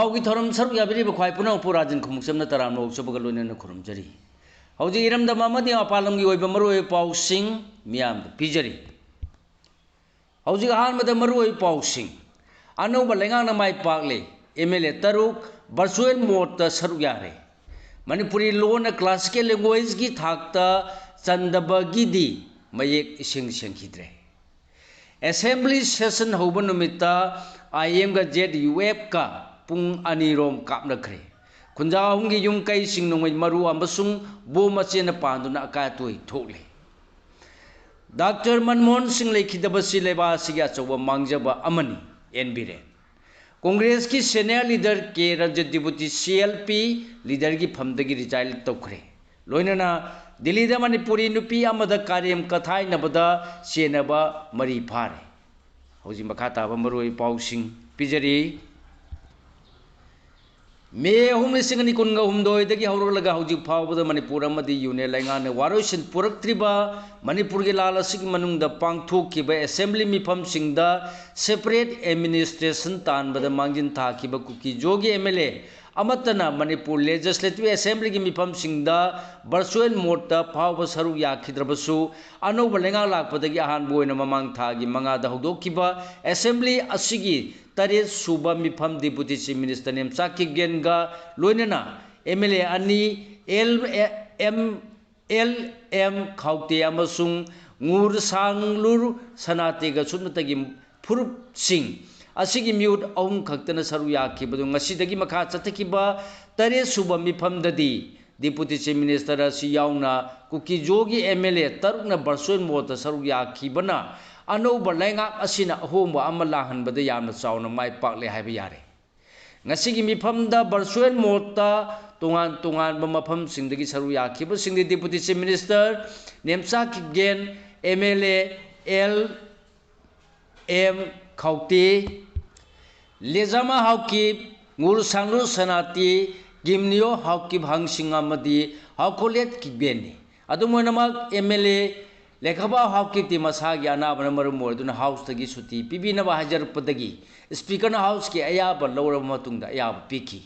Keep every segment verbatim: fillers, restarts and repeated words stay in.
ꯄꯥꯎꯒꯤ ꯊꯧꯔꯝ ꯁꯔꯨꯛ ꯌꯥꯕꯤꯔꯤꯕ ꯈ꯭ꯋꯥꯏ ꯄꯨꯝꯅꯃꯛꯄꯨ ꯔꯥꯖꯦꯟ ꯈꯨꯃꯨꯛꯆꯝꯅ ꯇꯔꯥꯝꯅ ꯑꯣꯛꯆꯕꯒ ꯂꯣꯏꯅꯅ ꯈꯨꯔꯨꯝꯖꯔꯤ꯫ ꯍꯧꯖꯤꯛ ꯏꯔꯝꯗꯝ ꯑꯃꯗꯤ ꯃꯄꯥꯟ ꯂꯝꯒꯤ ꯑꯣꯏꯕ ꯃꯔꯨꯑꯣꯏꯕ ꯄꯥꯎꯁꯤꯡ ꯃꯤꯌꯥꯝꯗ ꯄꯤꯖꯔꯤ꯫ ꯍꯧꯖꯤꯛ ꯑꯍꯥꯟꯕꯗ ꯃꯔꯨꯑꯣꯏꯕ ꯄꯥꯎꯁꯤꯡ꯫ ꯑꯅꯧꯕ ꯂꯩꯉꯥꯛꯅ ꯃꯥꯏ ꯄꯥꯛꯂꯦ꯫ ꯑꯦꯝ ꯑꯦꯜ ꯑꯦ ꯇꯔꯨꯛ virtual mode ꯇ ꯁꯔꯨꯛ ꯌꯥꯔꯦ꯫ ꯃꯅꯤꯄꯨꯔꯤ ꯂꯣꯟꯅ classical language ꯀꯤ ꯊꯥꯛꯇ ꯆꯟꯗꯕꯒꯤꯗꯤ ꯃꯌꯦꯛ ꯏꯁꯦꯡ ꯁꯦꯡꯈꯤꯗ꯭ꯔꯦ꯫ Assembly session ꯍꯧꯕ ꯅꯨꯃꯤꯠꯇ I M ꯒ Z U F ꯀ ꯄꯨꯡ ꯑꯅꯤꯔꯣꯝ ꯀꯥꯞꯅꯈ꯭ꯔꯦ꯫ ꯈꯨꯟꯖꯥ ꯑꯍꯨꯝꯒꯤ ꯌꯨꯝ ꯀꯩꯁꯤꯡ ꯅꯣꯡꯃꯩ ꯃꯔꯨ ꯑꯃꯁꯨꯡ ꯕꯣꯝ ꯃꯆꯦꯅ ꯄꯥꯟꯗꯨꯅ ꯑꯀꯥꯏ ꯑꯇꯣꯏ ꯊꯣꯛꯂꯦ꯫ ꯗꯥꯛꯇꯔ ꯃꯟꯃꯣꯍꯟ ꯁꯤꯡ ꯂꯩꯈꯤꯗꯕꯁꯤ ꯂꯩꯕꯥꯛ ꯑꯁꯤꯒꯤ ꯑꯆꯧꯕ ꯃꯥꯡꯖꯕ ꯑꯃꯅꯤ, ꯑꯦꯟ ꯕꯤꯔꯦꯟ꯫ ꯀꯣꯡꯒ꯭ꯔꯦꯁꯀꯤ senior leader K Ranjit deputy C L P leader ꯒꯤ ꯐꯝꯗꯒꯤ resign ꯇꯧꯈ꯭ꯔꯦ꯫ ꯂꯣꯏꯅꯅ ꯗꯤꯜꯂꯤꯗ ꯃꯅꯤꯄꯨꯔꯤ ꯅꯨꯄꯤ ꯑꯃꯗ ꯀꯥꯔꯦꯝ ꯀꯊꯥꯏꯅꯕꯗ ꯆꯦꯟꯅꯕ ꯃꯔꯤ ꯐꯥꯔꯦ꯫ ꯍꯧꯖꯤꯛ ꯃꯈꯥ ꯇꯥꯕ ꯃꯔꯨꯑꯣꯏꯕ ꯄꯥꯎꯁꯤꯡ ꯄꯤꯖꯔꯤ꯫ ꯃꯦ ꯑꯍꯨꯝ, ꯂꯤꯁꯤꯡ ꯑꯅꯤ ꯀꯨꯟꯒ ꯍꯨꯝꯗꯣꯏꯗꯒꯤ ꯍꯧꯔꯛꯂꯒ ꯍꯧꯖꯤꯛ ꯐꯥꯎꯕꯗ ꯃꯅꯤꯄꯨꯔ ꯑꯃꯗꯤ ꯌꯨꯅꯤꯌꯟ ꯂꯩꯉꯥꯛꯅ ꯋꯥꯔꯣꯏꯁꯤꯟ ꯄꯨꯔꯛꯇ꯭ꯔꯤꯕ ꯃꯅꯤꯄꯨꯔꯒꯤ ꯂꯥꯜ ꯑꯁꯤꯒꯤ ꯃꯅꯨꯡꯗ ꯄꯥꯡꯊꯣꯛꯈꯤꯕ assembly ꯃꯤꯐꯝꯁꯤꯡꯗ separate administration ꯇꯥꯟꯕꯗ ꯃꯥꯡꯖꯤꯟ ꯊꯥꯈꯤꯕ ꯀꯨꯀꯤ-ꯖꯣꯒꯤ M L A ꯑꯃꯠꯇꯅ ꯃꯅꯤꯄꯨꯔ Legislative Assembly ꯒꯤ ꯃꯤꯐꯝꯁꯤꯡꯗ virtual mode ꯇ ꯐꯥꯎꯕ ꯁꯔꯨꯛ ꯌꯥꯈꯤꯗ꯭ꯔꯕꯁꯨ, ꯑꯅꯧꯕ ꯂꯩꯉꯥꯛ ꯂꯥꯛꯄꯗꯒꯤ ꯑꯍꯥꯟꯕ ꯑꯣꯏꯅ ꯃꯃꯥꯡ ꯊꯥꯒꯤ ꯃꯉꯥꯗ ꯍꯧꯗꯣꯛꯈꯤꯕ assembly ꯑꯁꯤꯒꯤ ꯇꯔꯦꯠ ꯁꯨꯕ ꯃꯤꯐꯝ Deputy Chief Minister ꯅꯦꯝꯆꯥ ꯀꯤꯞꯒꯦꯟꯒ ꯂꯣꯏꯅꯅ M L A ꯑꯅꯤ, L, M, L M ꯈꯥꯎꯇꯦ ꯑꯃꯁꯨꯡ ꯉꯨꯔꯁꯥꯡꯂꯨꯔ ꯁꯅꯥꯇꯦꯒ ꯁꯨꯞꯅꯇꯒꯤ ꯐꯨꯔꯨꯞꯁꯤꯡ ꯑꯁꯤꯒꯤ ꯃꯤꯍꯨꯠ ꯑꯍꯨꯝ ꯈꯛꯇꯅ ꯁꯔꯨꯛ ꯌꯥꯈꯤꯕꯗꯨ ꯉꯁꯤꯗꯒꯤ ꯃꯈꯥ ꯆꯠꯊꯈꯤꯕ ꯇꯔꯦꯠ ꯁꯨꯕ ꯃꯤꯐꯝꯗꯗꯤ Deputy Chief Minister ꯑꯁꯤ ꯌꯥꯎꯅ ꯀꯨꯀꯤ-ꯖꯣꯒꯤ M L A ꯇꯔꯨꯛꯅ virtual mode ꯇ ꯁꯔꯨꯛ ꯌꯥꯈꯤꯕꯅ ꯑꯅꯧꯕ ꯂꯩꯉꯥꯛ ꯑꯁꯤꯅ ꯑꯍꯣꯡꯕ ꯑꯃ ꯂꯥꯛꯍꯟꯕꯗ ꯌꯥꯝꯅ ꯆꯥꯎꯅ ꯃꯥꯏ ꯄꯥꯛꯂꯦ ꯍꯥꯏꯕ ꯌꯥꯔꯦ꯫ ꯉꯁꯤꯒꯤ ꯃꯤꯐꯝꯗ virtual mode ꯇ ꯇꯣꯉꯥꯟ ꯇꯣꯉꯥꯟꯕ ꯃꯐꯝꯁꯤꯡꯗꯒꯤ ꯁꯔꯨꯛ ꯌꯥꯈꯤꯕꯁꯤꯡꯗꯤ Deputy Chief Minister Nemcha Kipgen, M L A L M ꯈꯥꯎꯇꯦ, ꯂꯦꯖꯥꯃꯥ Haokip, ꯉꯨꯔꯁꯥꯡꯂꯨ ꯁꯅꯥꯇꯦ, ꯒꯤꯝꯅꯤꯌꯣ Haokip ꯍꯪꯁꯤꯡ ꯑꯃꯗꯤ ꯍꯥꯎꯀꯣꯂꯦꯠ ꯀꯤꯞꯒꯦꯟꯅꯤ꯫ ꯑꯗꯨꯝ ꯑꯣꯏꯅꯃꯛ, M L A ꯂꯦꯈꯥꯕꯥ ꯍꯥꯎꯀꯤꯞꯇꯤ ꯃꯁꯥꯒꯤ ꯑꯅꯥꯕꯅ ꯃꯔꯝ ꯑꯣꯏꯗꯨꯅ ꯍꯥꯎꯁꯇꯒꯤ ꯁꯨꯇꯤ ꯄꯤꯕꯤꯅꯕ ꯍꯥꯏꯖꯔꯛꯄꯗꯒꯤ ꯁ꯭ꯄꯤꯀꯔꯅ ꯍꯥꯎꯁꯀꯤ ꯑꯌꯥꯕ ꯂꯧꯔꯕ ꯃꯇꯨꯡꯗ ꯑꯌꯥꯕ ꯄꯤꯈꯤ꯫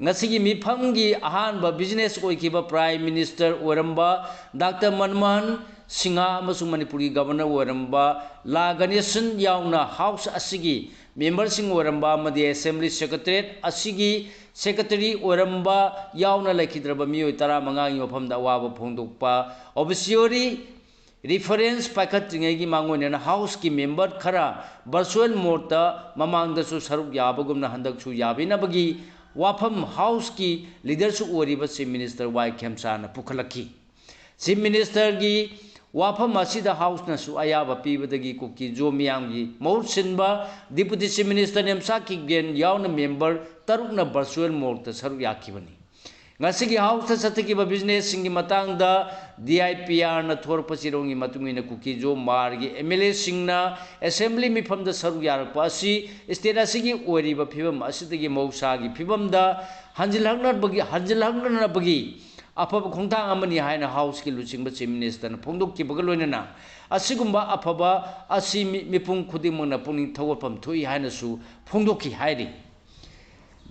ꯉꯁꯤꯒꯤ ꯃꯤꯐꯝꯒꯤ ꯑꯍꯥꯟꯕ ꯕꯤꯖꯤꯅꯦꯁ ꯑꯣꯏꯈꯤꯕ ꯄ꯭ꯔꯥꯏꯝ ꯃꯤꯅꯤꯁꯇꯔ ꯑꯣꯏꯔꯝꯕ ꯗꯥꯛꯇꯔ ꯃꯟꯃꯣꯍꯟ ꯁꯤꯡꯍ ꯑꯃꯁꯨꯡ ꯃꯅꯤꯄꯨꯔꯒꯤ ꯒꯕꯔꯅꯔ ꯑꯣꯏꯔꯝꯕ ꯂꯥ ꯒꯅꯦꯁꯟ ꯌꯥꯎꯅ ꯍꯥꯎꯁ ꯑꯁꯤꯒꯤ ꯃꯦꯝꯕꯔꯁꯤꯡ ꯑꯣꯏꯔꯝꯕ ꯑꯃꯗꯤ ꯑꯦꯁꯦꯝꯕ꯭ꯂꯤ ꯁꯦꯀ꯭ꯔꯦꯇꯔꯤꯌꯦꯠ ꯑꯁꯤꯒꯤ ꯁꯦꯀ꯭ꯔꯦꯇꯔꯤ ꯑꯣꯏꯔꯝꯕ ꯌꯥꯎꯅ ꯂꯩꯈꯤꯗ꯭ꯔꯕ ꯃꯤꯑꯣꯏ ꯇꯔꯥꯃꯉꯥꯒꯤ ꯃꯐꯝꯗ ꯑꯋꯥꯕ ꯐꯣꯡꯗꯣꯛꯄ ꯑꯣꯕꯤꯁꯤꯌꯣꯔꯤ ꯔꯤꯐꯔꯦꯟꯁ ꯄꯥꯏꯈꯠꯇ꯭ꯔꯤꯉꯩꯒꯤ ꯃꯥꯡꯑꯣꯏꯅꯅ ꯍꯥꯎꯁꯀꯤ ꯃꯦꯝꯕꯔ ꯈꯔ ꯚꯔꯆꯨꯑꯦꯜ ꯃꯣꯗꯇ ꯃꯃꯥꯡꯗꯁꯨ ꯁꯔꯨꯛ ꯌꯥꯕꯒꯨꯝꯅ ꯍꯟꯗꯛꯁꯨ ꯌꯥꯕꯤꯅꯕꯒꯤ ꯋꯥꯐꯝ ꯍꯥꯎꯁꯀꯤ ꯂꯤꯗꯔꯁꯨ ꯑꯣꯏꯔꯤꯕ ꯆꯤꯐ ꯃꯤꯅꯤꯁꯇꯔ ꯋꯥꯏ ꯈꯦꯝꯆꯥꯅ ꯄꯨꯈꯠꯂꯛꯈꯤ꯫ ꯆꯤꯐ ꯃꯤꯅꯤꯁꯇꯔꯒꯤ ꯋꯥꯐꯝ ꯑꯁꯤꯗ ꯍꯥꯎꯁꯅꯁꯨ ꯑꯌꯥꯕ ꯄꯤꯕꯗꯒꯤ ꯀꯨꯀꯤ-ꯖꯣ ꯃꯤꯌꯥꯝꯒꯤ ꯃꯍꯨꯠ ꯁꯤꯟꯕ ꯗꯤꯄꯨꯇꯤ ꯆꯤꯐ ꯃꯤꯅꯤꯁꯇꯔ ꯅꯦꯝꯁꯥ ꯀꯤꯞꯒꯦꯟ ꯌꯥꯎꯅ ꯃꯦꯝꯕꯔ ꯇꯔꯨꯛꯅ ꯚꯔꯆꯨꯑꯦꯜ ꯃꯣꯗꯇ ꯁꯔꯨꯛ ꯌꯥꯈꯤꯕꯅꯤ꯫ ꯉꯁꯤꯒꯤ ꯍꯥꯎꯁꯇ ꯆꯠꯊꯈꯤꯕ ꯕꯤꯖꯤꯅꯦꯁꯁꯤꯡꯒꯤ ꯃꯇꯥꯡꯗ ꯗꯤ ꯑꯥꯏ ꯄꯤ ꯑꯥꯔꯅ ꯊꯣꯔꯛꯄ ꯆꯦꯔꯣꯜꯒꯤ ꯃꯇꯨꯡ ꯏꯟꯅ ꯀꯨꯀꯤ-ꯖꯣ ꯃꯥꯔꯒꯤ ꯑꯦꯝ ꯑꯦꯜ ꯑꯦꯁꯤꯡꯅ ꯑꯦꯁꯦꯝꯕ꯭ꯂꯤ ꯃꯤꯐꯝꯗ ꯁꯔꯨꯛ ꯌꯥꯔꯛꯄ ꯑꯁꯤ ꯁ꯭ꯇꯦꯠ ꯑꯁꯤꯒꯤ ꯑꯣꯏꯔꯤꯕ ꯐꯤꯕꯝ ꯑꯁꯤꯗꯒꯤ ꯃꯍꯧꯁꯥꯒꯤ ꯐꯤꯕꯝꯗ ꯍꯟꯖꯤꯜꯍꯛꯅꯕꯒꯤ ꯍꯟꯖꯤꯜꯍꯛꯅꯅꯕꯒꯤ ꯑꯐꯕ ꯈꯣꯡꯊꯥꯡ ꯑꯃꯅꯤ ꯍꯥꯏꯅ ꯍꯥꯎꯁꯀꯤ ꯂꯨꯆꯤꯡꯕ ꯆꯤꯐ ꯃꯤꯅꯤꯁꯇꯔꯅ ꯐꯣꯡꯗꯣꯛꯈꯤꯕꯒ ꯂꯣꯏꯅꯅ ꯑꯁꯤꯒꯨꯝꯕ ꯑꯐꯕ ꯑꯁꯤ ꯃꯤ-, ꯃꯤꯄꯨꯝ ꯈꯨꯗꯤꯡꯃꯛꯅ ꯄꯨꯛꯅꯤꯡ ꯊꯧꯒꯠꯐꯝ ꯊꯣꯛꯏ ꯍꯥꯏꯅꯁꯨ ꯐꯣꯡꯗꯣꯛꯈꯤ ꯍꯥꯏꯔꯤ꯫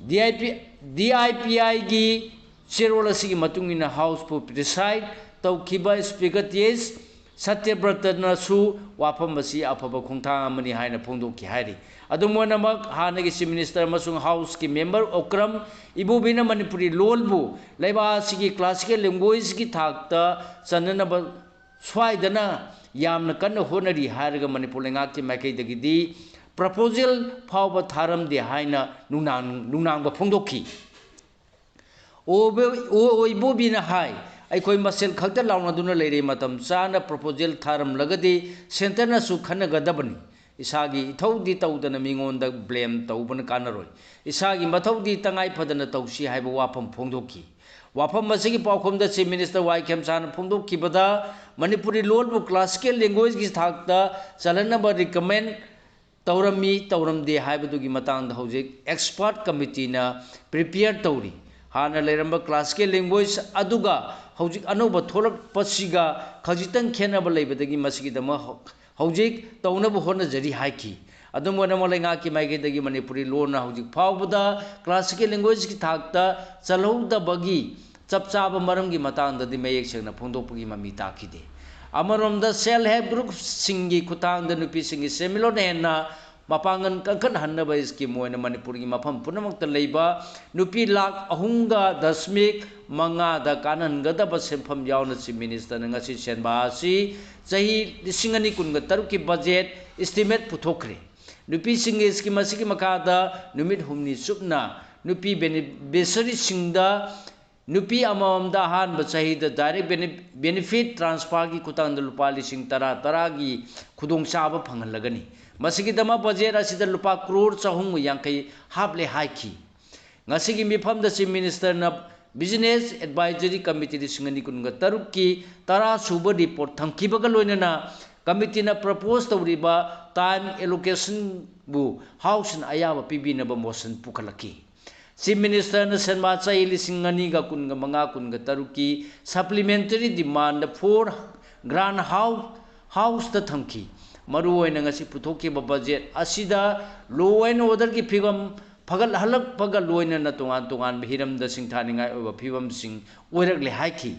D I P, D I P ꯑꯥꯏꯒꯤ ꯆꯦꯔꯣꯜ ꯑꯁꯤꯒꯤ ꯃꯇꯨꯡ ꯏꯟꯅ ꯍꯥꯎꯁꯄꯨ ꯄ꯭ꯔꯤꯁꯥꯏꯗ ꯇꯧꯈꯤꯕ ꯁ꯭ꯄꯤꯀꯔ ꯇꯤ ꯑꯩꯆ ꯁꯇ꯭ꯌꯕ꯭ꯔꯇꯅꯁꯨ ꯋꯥꯐꯝ ꯑꯁꯤ ꯑꯐꯕ ꯈꯣꯡꯊꯥꯡ ꯑꯃꯅꯤ ꯍꯥꯏꯅ ꯐꯣꯡꯗꯣꯛꯈꯤ ꯍꯥꯏꯔꯤ꯫ ꯑꯗꯨꯝ ꯑꯣꯏꯅꯃꯛ, ꯍꯥꯟꯅꯒꯤ ꯆꯤꯐ ꯃꯤꯅꯤꯁꯇꯔ ꯑꯃꯁꯨꯡ ꯍꯥꯎꯁꯀꯤ ꯃꯦꯝꯕꯔ ꯑꯣꯀ꯭ꯔꯝ ꯏꯕꯣꯕꯤꯅ ꯃꯅꯤꯄꯨꯔꯤ ꯂꯣꯜꯕꯨ ꯂꯩꯕꯥꯛ ꯑꯁꯤꯒꯤ ꯀ꯭ꯂꯥꯁꯤꯀꯦꯜ ꯂꯦꯡꯒ꯭ꯋꯦꯖꯀꯤ ꯊꯥꯛꯇ ꯆꯟꯅꯅꯕ ꯁ꯭ꯋꯥꯏꯗꯅ ꯌꯥꯝꯅ ꯀꯟꯅ ꯍꯣꯠꯅꯔꯤ ꯍꯥꯏꯔꯒ ꯃꯅꯤꯄꯨꯔ ꯂꯩꯉꯥꯛꯀꯤ ꯃꯥꯏꯀꯩꯗꯒꯤꯗꯤ ꯄ꯭ꯔꯄꯣꯖꯦꯜ ꯐꯥꯎꯕ ꯊꯥꯔꯝꯗꯦ ꯍꯥꯏꯅ ꯅꯨꯡꯅꯥꯡ-, ꯅꯨꯡꯅꯥꯡꯕ ꯐꯣꯡꯗꯣꯛꯈꯤ꯫ ꯑꯣꯏꯕ-, ꯑꯣ-, ꯑꯣꯏꯕꯣꯕꯤꯅ ꯍꯥꯏ, "ꯑꯩꯈꯣꯏ ꯃꯁꯦꯜ ꯈꯛꯇ ꯂꯥꯎꯅꯗꯨꯅ ꯂꯩꯔꯦ, ꯃꯇꯝ ꯆꯥꯅ ꯄ꯭ꯔꯄꯣꯖꯦꯜ ꯊꯥꯔꯝꯂꯒꯗꯤ ꯁꯦꯟꯇꯔꯅꯁꯨ ꯈꯟꯅꯒꯗꯕꯅꯤ꯫ ꯏꯁꯥꯒꯤ ꯏꯊꯧꯗꯤ ꯇꯧꯗꯅ ꯃꯤꯉꯣꯟꯗ ꯕ꯭ꯂꯦꯝ ꯇꯧꯕꯅ ꯀꯥꯟꯅꯔꯣꯏ꯫ ꯏꯁꯥꯒꯤ ꯃꯊꯧꯗꯤ ꯇꯉꯥꯏ ꯐꯗꯅ ꯇꯧꯁꯤ" ꯍꯥꯏꯕ ꯋꯥꯐꯝ ꯐꯣꯡꯗꯣꯛꯈꯤ꯫ ꯋꯥꯐꯝ ꯑꯁꯤꯒꯤ ꯄꯥꯎꯈꯨꯝꯗ ꯆꯤꯐ ꯃꯤꯅꯤꯁꯇꯔ ꯋꯥꯏ ꯈꯦꯝꯆꯥꯅ ꯐꯣꯡꯗꯣꯛꯈꯤꯕꯗ ꯃꯅꯤꯄꯨꯔꯤ ꯂꯣꯜꯕꯨ ꯀ꯭ꯂꯥꯁꯤꯀꯦꯜ ꯂꯦꯡꯒ꯭ꯋꯦꯖꯀꯤ ꯊꯥꯛꯇ ꯆꯜꯍꯟꯅꯕ ꯔꯤꯀꯃꯦꯟ ꯇꯧꯔꯝꯃꯤ, ꯇꯧꯔꯝꯗꯦ ꯍꯥꯏꯕꯗꯨꯒꯤ ꯃꯇꯥꯡꯗ ꯍꯧꯖꯤꯛ ꯑꯦꯛꯁꯄꯔꯠ ꯀꯃꯤꯇꯤꯅ ꯄ꯭ꯔꯤꯄꯤꯌꯔ ꯇꯧꯔꯤ꯫ ꯍꯥꯟꯅ ꯂꯩꯔꯝꯕ classical language ꯑꯗꯨꯒ ꯍꯧꯖꯤꯛ ꯑꯅꯧꯕ ꯊꯣꯛꯂꯛꯄꯁꯤꯒ ꯈꯖꯤꯛꯇꯪ ꯈꯦꯠꯅꯕ ꯂꯩꯕꯗꯒꯤ ꯃꯁꯤꯒꯤꯗꯃꯛ ꯍꯧ-, ꯍꯧꯖꯤꯛ ꯇꯧꯅꯕ ꯍꯣꯠꯅꯖꯔꯤ ꯍꯥꯏꯈꯤ꯫ ꯑꯗꯨꯝ ꯑꯣꯏꯅꯃꯛ ꯂꯩꯉꯥꯛꯀꯤ ꯃꯥꯏꯀꯩꯗꯒꯤ ꯃꯅꯤꯄꯨꯔꯤ ꯂꯣꯟꯅ ꯍꯧꯖꯤꯛ ꯐꯥꯎꯕꯗ classical languageꯀꯤ ꯊꯥꯛꯇ ꯆꯜꯍꯧꯗꯕꯒꯤ ꯆꯞ ꯆꯥꯕ ꯃꯔꯝꯒꯤ ꯃꯇꯥꯡꯗꯗꯤ ꯃꯌꯦꯛ ꯁꯦꯡꯅ ꯐꯣꯡꯗꯣꯛꯄꯒꯤ ꯃꯃꯤ ꯇꯥꯈꯤꯗꯦ꯫ ꯑꯃꯔꯣꯝꯗ self help groupꯁꯤꯡꯒꯤ ꯈꯨꯠꯊꯥꯡꯗ ꯅꯨꯄꯤꯁꯤꯡꯒꯤ ꯁꯦꯟꯃꯤꯠꯂꯣꯟ ꯍꯦꯟꯅ ꯃꯄꯥꯡꯒꯜ ꯀꯟꯈꯠꯍꯟꯅꯕ scheme ꯑꯣꯏꯅ ꯃꯅꯤꯄꯨꯔꯒꯤ ꯃꯐꯝ ꯄꯨꯝꯅꯃꯛꯇ ꯂꯩꯕ ꯅꯨꯄꯤ ꯂꯥꯈ ꯑꯍꯨꯝꯒ ꯗꯁꯃꯤꯛ ꯃꯉꯥꯗ ꯀꯥꯟꯅꯍꯟꯒꯗꯕ ꯁꯦꯟꯐꯝ ꯌꯥꯎꯅ Chief Ministerꯅ ꯉꯁꯤ ꯁꯦꯟꯕꯥ ꯑꯁꯤ ꯆꯍꯤ ꯂꯤꯁꯤꯡ ꯑꯅꯤ ꯀꯨꯟꯒ ꯇꯔꯨꯛꯀꯤ budget estimate ꯄꯨꯊꯣꯛꯈ꯭ꯔꯦ꯫ ꯅꯨꯄꯤꯁꯤꯡꯒꯤ scheme ꯑꯁꯤꯒꯤ ꯃꯈꯥꯗ ꯅꯨꯃꯤꯠ ꯍꯨꯝꯅꯤ ꯆꯨꯞꯅ ꯅꯨꯄꯤ beneficiaryꯁꯤꯡꯗ ꯅꯨꯄꯤ ꯑꯃꯃꯝꯗ ꯑꯍꯥꯟꯕ ꯆꯍꯤꯗ direct bene-, benefit transferꯒꯤ ꯈꯨꯠꯊꯥꯡꯗ ꯂꯨꯄꯥ ꯂꯤꯁꯤꯡ ꯇꯔꯥ ꯇꯔꯥꯒꯤ ꯈꯨꯗꯣꯡꯆꯥꯕ ꯐꯪꯍꯜꯂꯒꯅꯤ꯫ ꯃꯁꯤꯒꯤꯗꯃꯛ budget ꯑꯁꯤꯗ ꯂꯨꯄꯥ ꯀ꯭ꯔꯣꯔ ꯆꯍꯨꯝꯒ ꯌꯥꯡꯈꯩ ꯍꯥꯞꯂꯦ ꯍꯥꯏꯈꯤ꯫ ꯉꯁꯤꯒꯤ ꯃꯤꯐꯝꯗ Chief Ministerꯅ Business Advisory Committee ꯂꯤꯁꯤꯡ ꯑꯅꯤ ꯀꯨꯟꯒ ꯇꯔꯨꯛꯀꯤ ꯇꯔꯥ ꯁꯨꯕ report ꯊꯝꯈꯤꯕꯒ ꯂꯣꯏꯅꯅ committeeꯅ propose ꯇꯧꯔꯤꯕ time allocationꯕꯨ Houseꯅ ꯑꯌꯥꯕ ꯄꯤꯕꯤꯅꯕ motion ꯄꯨꯈꯠꯂꯛꯈꯤ꯫ Chief Ministerꯅ ꯁꯦꯟꯕꯥ ꯆꯍꯤ ꯂꯤꯁꯤꯡ ꯑꯅꯤꯒ ꯀꯨꯟꯒ ꯃꯉꯥ ꯀꯨꯟꯒ ꯇꯔꯨꯛꯀꯤ supplementary demand for grant House, Houseꯇ ꯊꯝꯈꯤ꯫ ꯃꯔꯨꯑꯣꯏꯅ ꯉꯁꯤ ꯄꯨꯊꯣꯛꯈꯤꯕ budget ꯑꯁꯤꯗ law and orderꯒꯤ ꯐꯤꯕꯝ ꯐꯒꯠꯍꯜꯂꯛꯄꯒ ꯂꯣꯏꯅꯅ ꯇꯣꯉꯥꯟ ꯇꯣꯉꯥꯟꯕ ꯍꯤꯔꯝꯗ ꯁꯤꯡꯊꯥꯅꯤꯡꯉꯥꯏ ꯑꯣꯏꯕ ꯐꯤꯕꯝꯁꯤꯡ ꯑꯣꯏꯔꯛꯂꯦ ꯍꯥꯏꯈꯤ꯫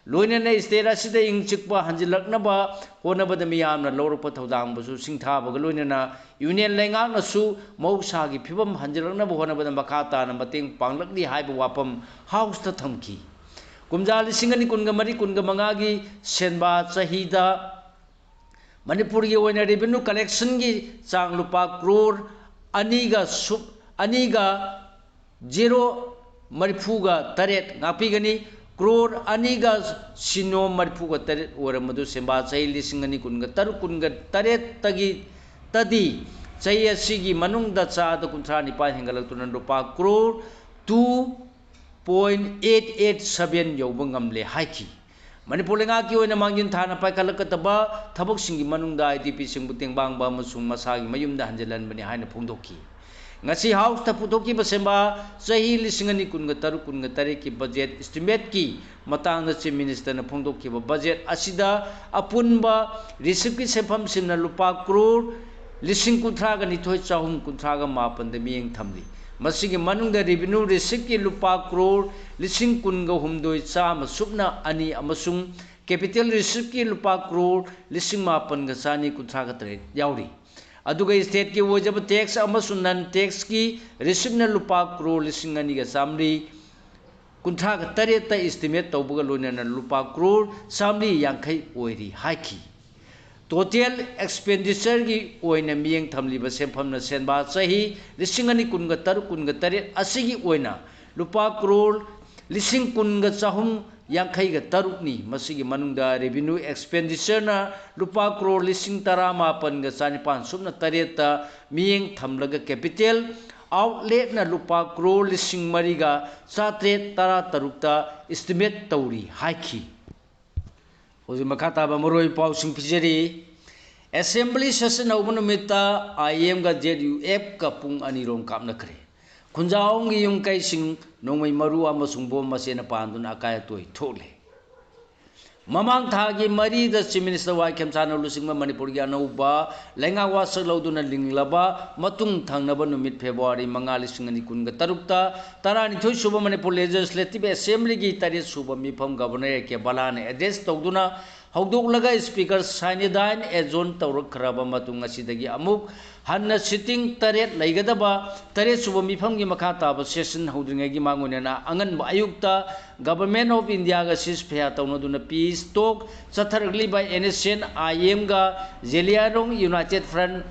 ꯂꯣꯏꯅꯅ state ꯑꯁꯤꯗ ꯏꯪ ꯆꯤꯛꯄ ꯍꯟꯖꯤꯜꯂꯛꯅꯕ ꯍꯣꯠꯅꯕꯗ ꯃꯤꯌꯥꯝꯅ ꯂꯧꯔꯛꯄ ꯊꯧꯗꯥꯡꯕꯨꯁꯨ ꯁꯤꯡꯊꯥꯕꯒ ꯂꯣꯏꯅꯅ union ꯂꯩꯉꯥꯛꯅꯁꯨ ꯃꯍꯧꯁꯥꯒꯤ ꯐꯤꯕꯝ ꯍꯟꯖꯤꯜꯂꯛꯅꯕ ꯍꯣꯠꯅꯕꯗ ꯃꯈꯥ ꯇꯥꯅ ꯃꯇꯦꯡ ꯄꯥꯡꯂꯛꯂꯤ ꯍꯥꯏꯕ ꯋꯥꯐꯝ Houseꯇ ꯊꯝꯈꯤ꯫ ꯀꯨꯝꯖꯥ ꯂꯤꯁꯤꯡ ꯑꯅꯤ ꯀꯨꯟꯒ ꯃꯔꯤ ꯀꯨꯟꯒ ꯃꯉꯥꯒꯤ ꯁꯦꯟꯕꯥ ꯆꯍꯤꯗ ꯃꯅꯤꯄꯨꯔꯒꯤ ꯑꯣꯏꯅ revenue collectionꯒꯤ ꯆꯥꯡ ꯂꯨꯄꯥ ꯀ꯭ꯔꯣꯔ ꯑꯅꯤꯒ ꯁꯨꯞ, ꯑꯅꯤꯒ zero ꯃꯔꯤꯐꯨꯒ ꯇꯔꯦꯠ ꯉꯥꯛꯄꯤꯒꯅꯤ꯫ ꯀ꯭ꯔꯣꯔ ꯑꯅꯤꯒ ꯁꯤꯅꯣ ꯃꯔꯤꯐꯨꯒ ꯇꯔꯦꯠ ꯑꯣꯏꯔꯝꯕꯗꯨ ꯁꯦꯟꯕꯥ ꯆꯍꯤ ꯂꯤꯁꯤꯡ ꯑꯅꯤ ꯀꯨꯟꯒ ꯇꯔꯨꯛ ꯀꯨꯟꯒ ꯇꯔꯦꯠꯇꯒꯤ, ꯇꯗꯤ ꯆꯍꯤ ꯑꯁꯤꯒꯤ ꯃꯅꯨꯡꯗ ꯆꯥꯗ ꯀꯨꯟꯊ꯭ꯔꯥ ꯅꯤꯄꯥꯟ ꯍꯦꯟꯒꯠꯂꯛꯇꯨꯅ ꯂꯨꯄꯥ crore two point eight eight seven ꯌꯧꯕ ꯉꯝꯂꯦ ꯍꯥꯏꯈꯤ꯫ ꯃꯅꯤꯄꯨꯔ ꯂꯩꯉꯥꯛꯀꯤ ꯑꯣꯏꯅ ꯃꯥꯡꯖꯤꯟ ꯊꯥꯅ ꯄꯥꯏꯈꯠꯂꯛꯀꯗꯕ ꯊꯕꯛꯁꯤꯡꯒꯤ ꯃꯅꯨꯡꯗ IDPꯁꯤꯡꯕꯨ ꯇꯦꯡꯕꯥꯡꯕ ꯑꯃꯁꯨꯡ ꯃꯁꯥꯒꯤ ꯃꯌꯨꯝꯗ ꯍꯟꯖꯤꯜꯍꯟꯕꯅꯤ ꯍꯥꯏꯅ ꯐꯣꯡꯗꯣꯛꯈꯤ꯫ ꯉꯁꯤ ꯍꯥꯎꯁꯇ ꯄꯨꯊꯣꯛꯈꯤꯕ ꯁꯦꯝꯕ ꯆꯍꯤ ꯂꯤꯁꯤꯡ ꯑꯅꯤ ꯀꯨꯟꯒ ꯇꯔꯨꯛ ꯀꯨꯟꯒ ꯇꯔꯦꯠꯀꯤ ꯕꯖꯦꯠ ꯏꯁꯇꯤꯃꯦꯠꯀꯤ ꯃꯇꯥꯡꯗ ꯆꯤꯐ ꯃꯤꯅꯤꯁꯇꯔꯅ ꯐꯣꯡꯗꯣꯛꯈꯤꯕ ꯕꯖꯦꯠ ꯑꯁꯤꯗ ꯑꯄꯨꯟꯕ ꯔꯤꯁꯤꯞꯀꯤ ꯁꯦꯟꯐꯝꯁꯤꯡꯅ ꯂꯨꯄꯥ ꯀ꯭ꯔꯣꯔ ꯂꯤꯁꯤꯡ ꯀꯨꯟꯊ꯭ꯔꯥꯒ ꯅꯤꯊꯣꯏ ꯆꯍꯨꯝ ꯀꯨꯟꯊ꯭ꯔꯥꯒ ꯃꯥꯄꯟꯗ ꯃꯤꯠꯌꯦꯡ ꯊꯝꯂꯤ꯫ ꯃꯁꯤꯒꯤ ꯃꯅꯨꯡꯗ ꯔꯦꯚꯤꯅ꯭ꯌꯨ ꯔꯤꯁꯤꯞꯀꯤ ꯂꯨꯄꯥ ꯀ꯭ꯔꯣꯔ ꯂꯤꯁꯤꯡ ꯀꯨꯟꯒ ꯍꯨꯝꯗꯣꯏ ꯆꯥꯝꯃ ꯁꯨꯞꯅ ꯑꯅꯤ ꯑꯃꯁꯨꯡ ꯀꯦꯄꯤꯇꯦꯜ ꯔꯤꯁꯤꯞꯀꯤ ꯂꯨꯄꯥ ꯀ꯭ꯔꯣꯔ ꯂꯤꯁꯤꯡ ꯃꯥꯄꯟꯒ ꯆꯥꯅꯤ ꯀꯨꯟꯊ꯭ꯔꯥꯒ ꯇꯔꯦꯠ ꯌꯥꯎꯔꯤ꯫ ꯑꯗꯨꯒ ꯏꯁꯇꯦꯠꯀꯤ ꯑꯣꯏꯖꯕ ꯇꯦꯛꯁ ꯑꯃꯁꯨꯡ ꯅꯟ ꯇꯦꯛꯁꯀꯤ ꯔꯤꯁꯤꯞꯅ ꯂꯨꯄꯥ ꯀ꯭ꯔꯣꯔ ꯂꯤꯁꯤꯡ ꯑꯅꯤꯒ ꯆꯥꯝꯃꯔꯤ ꯀꯨꯟꯊ꯭ꯔꯥꯒ ꯇꯔꯦꯠꯇ ꯏꯁꯇꯤꯃꯦꯠ ꯇꯧꯕꯒ ꯂꯣꯏꯅꯅ ꯂꯨꯄꯥ ꯀ꯭ꯔꯣꯔ ꯆꯥꯝꯃꯔꯤ ꯌꯥꯡꯈꯩ ꯑꯣꯏꯔꯤ ꯍꯥꯏꯈꯤ꯫ ꯇꯣꯇꯦꯜ ꯑꯦꯛꯁꯄꯦꯟꯗꯤꯆꯔꯒꯤ ꯑꯣꯏꯅ ꯃꯤꯠꯌꯦꯡ ꯊꯝꯂꯤꯕ ꯁꯦꯟꯐꯝꯅ ꯁꯦꯟꯕꯥ ꯆꯍꯤ ꯂꯤꯁꯤꯡ ꯑꯅꯤ ꯀꯨꯟꯒ ꯇꯔꯨꯛ ꯀꯨꯟꯒ ꯇꯔꯦꯠ ꯑꯁꯤꯒꯤ ꯑꯣꯏꯅ ꯂꯨꯄꯥ ꯀ꯭ꯔꯣꯔ ꯂꯤꯁꯤꯡ ꯀꯨꯟꯒ ꯆꯍꯨꯝ ꯌꯥꯡꯈꯩꯒ ꯇꯔꯨꯛꯅꯤ꯫ ꯃꯁꯤꯒꯤ ꯃꯅꯨꯡꯗ ꯔꯦꯚꯤꯅ꯭ꯌꯨ ꯑꯦꯛꯁꯄꯦꯟꯗꯤꯆꯔꯅ ꯂꯨꯄꯥ ꯀ꯭ꯔꯣꯔ ꯂꯤꯁꯤꯡ ꯇꯔꯥꯃꯥꯄꯟꯒ ꯆꯥꯅꯤꯄꯥꯟ ꯁꯨꯞꯅ ꯇꯔꯦꯠꯇ ꯃꯤꯠꯌꯦꯡ ꯊꯝꯂꯒ ꯀꯦꯄꯤꯇꯦꯜ ꯑꯥꯎꯠꯂꯦꯠꯅ ꯂꯨꯄꯥ ꯀ꯭ꯔꯣꯔ ꯂꯤꯁꯤꯡ ꯃꯔꯤꯒ ꯆꯥꯇ꯭ꯔꯦꯠ ꯇꯔꯥ ꯇꯔꯨꯛꯇ ꯏꯁꯇꯤꯃꯦꯠ ꯇꯧꯔꯤ ꯍꯥꯏꯈꯤ꯫ ꯍꯧꯖꯤꯛ ꯃꯈꯥ ꯇꯥꯕ ꯃꯔꯨꯑꯣꯏꯕ ꯄꯥꯎꯁꯤꯡ ꯄꯤꯖꯔꯤ꯫ ꯑꯦꯁꯦꯝꯕ꯭ꯂꯤ ꯁꯦꯁꯟ ꯍꯧꯕ ꯅꯨꯃꯤꯠꯇ ꯑꯥꯏ ꯑꯦꯝꯒ ꯖꯦꯠ ꯌꯨ ꯑꯦꯐꯀ ꯄꯨꯡ ꯑꯅꯤꯔꯣꯝ ꯀꯥꯞꯅꯈ꯭ꯔꯦ꯫ ꯈꯨꯟꯖꯥꯎꯝꯒꯤ ꯌꯨꯝ ꯀꯩꯁꯤꯡ ꯅꯣꯡꯃꯩ ꯃꯔꯨ ꯑꯃꯁꯨꯡ ꯕꯣꯝ ꯃꯆꯦꯅ ꯄꯥꯟꯗꯨꯅ ꯑꯀꯥꯏ ꯑꯇꯣꯏ ꯊꯣꯛꯂꯦ꯫ ꯃꯃꯥꯡ ꯊꯥꯒꯤ ꯃꯔꯤꯗ ꯆꯤꯐ ꯃꯤꯅꯤꯁꯇꯔ ꯋꯥꯏ ꯈꯦꯝꯁꯥꯟꯅ ꯂꯨꯆꯤꯡꯕ ꯃꯅꯤꯄꯨꯔꯒꯤ ꯑꯅꯧꯕ ꯂꯩꯉꯥꯛ ꯋꯥꯁꯛ ꯂꯧꯗꯨꯅ ꯂꯤꯡꯂꯕ ꯃꯇꯨꯡ ꯊꯪꯅꯕ ꯅꯨꯃꯤꯠ ꯐꯦꯕ꯭ꯔꯨꯋꯥꯔꯤ ꯃꯉꯥ, ꯂꯤꯁꯤꯡ ꯑꯅꯤ ꯀꯨꯟꯒ ꯇꯔꯨꯛꯇ ꯇꯔꯥꯅꯤꯊꯣꯏ ꯁꯨꯕ ꯃꯅꯤꯄꯨꯔ ꯂꯦꯖꯤꯁꯂꯦꯇꯤꯚ ꯑꯦꯁꯦꯝꯕ꯭ꯂꯤꯒꯤ ꯇꯔꯦꯠ ꯁꯨꯕ ꯃꯤꯐꯝ ꯒꯕꯔꯅꯔ ꯑꯦ ꯀꯦ ꯕꯂꯥꯅ ꯑꯦꯗ꯭ꯔꯦꯁ ꯇꯧꯗꯨꯅ ꯍꯧꯗꯣꯛꯂꯒ ꯏꯁꯄꯤꯀꯔ ꯁꯥꯏꯅꯤꯗꯥꯏꯟ ꯑꯦꯖꯣꯟ ꯇꯧꯔꯛꯈ꯭ꯔꯕ ꯃꯇꯨꯡ ꯑꯁꯤꯗꯒꯤ ꯑꯃꯨꯛ ꯍꯟꯅ ꯁꯤꯇꯤꯡ ꯇꯔꯦꯠ ꯂꯩꯒꯗꯕ ꯇꯔꯦꯠ ꯁꯨꯕ ꯃꯤꯐꯝꯒꯤ ꯃꯈꯥ ꯇꯥꯕ ꯁꯦꯁꯟ ꯍꯧꯗ꯭ꯔꯤꯉꯩꯒꯤ ꯃꯥꯡꯑꯣꯏꯅꯅ ꯑꯉꯟꯕ ꯑꯌꯨꯛꯇ Government of Indiaꯒ ceasefire ꯇꯧꯅꯗꯨꯅ peace talk ꯆꯠꯊꯔꯛꯂꯤꯕ ꯑꯦꯟ ꯑꯦꯁ ꯑꯦꯟ ꯑꯥꯏ ꯑꯦꯝꯒ Zeliangrong United Front,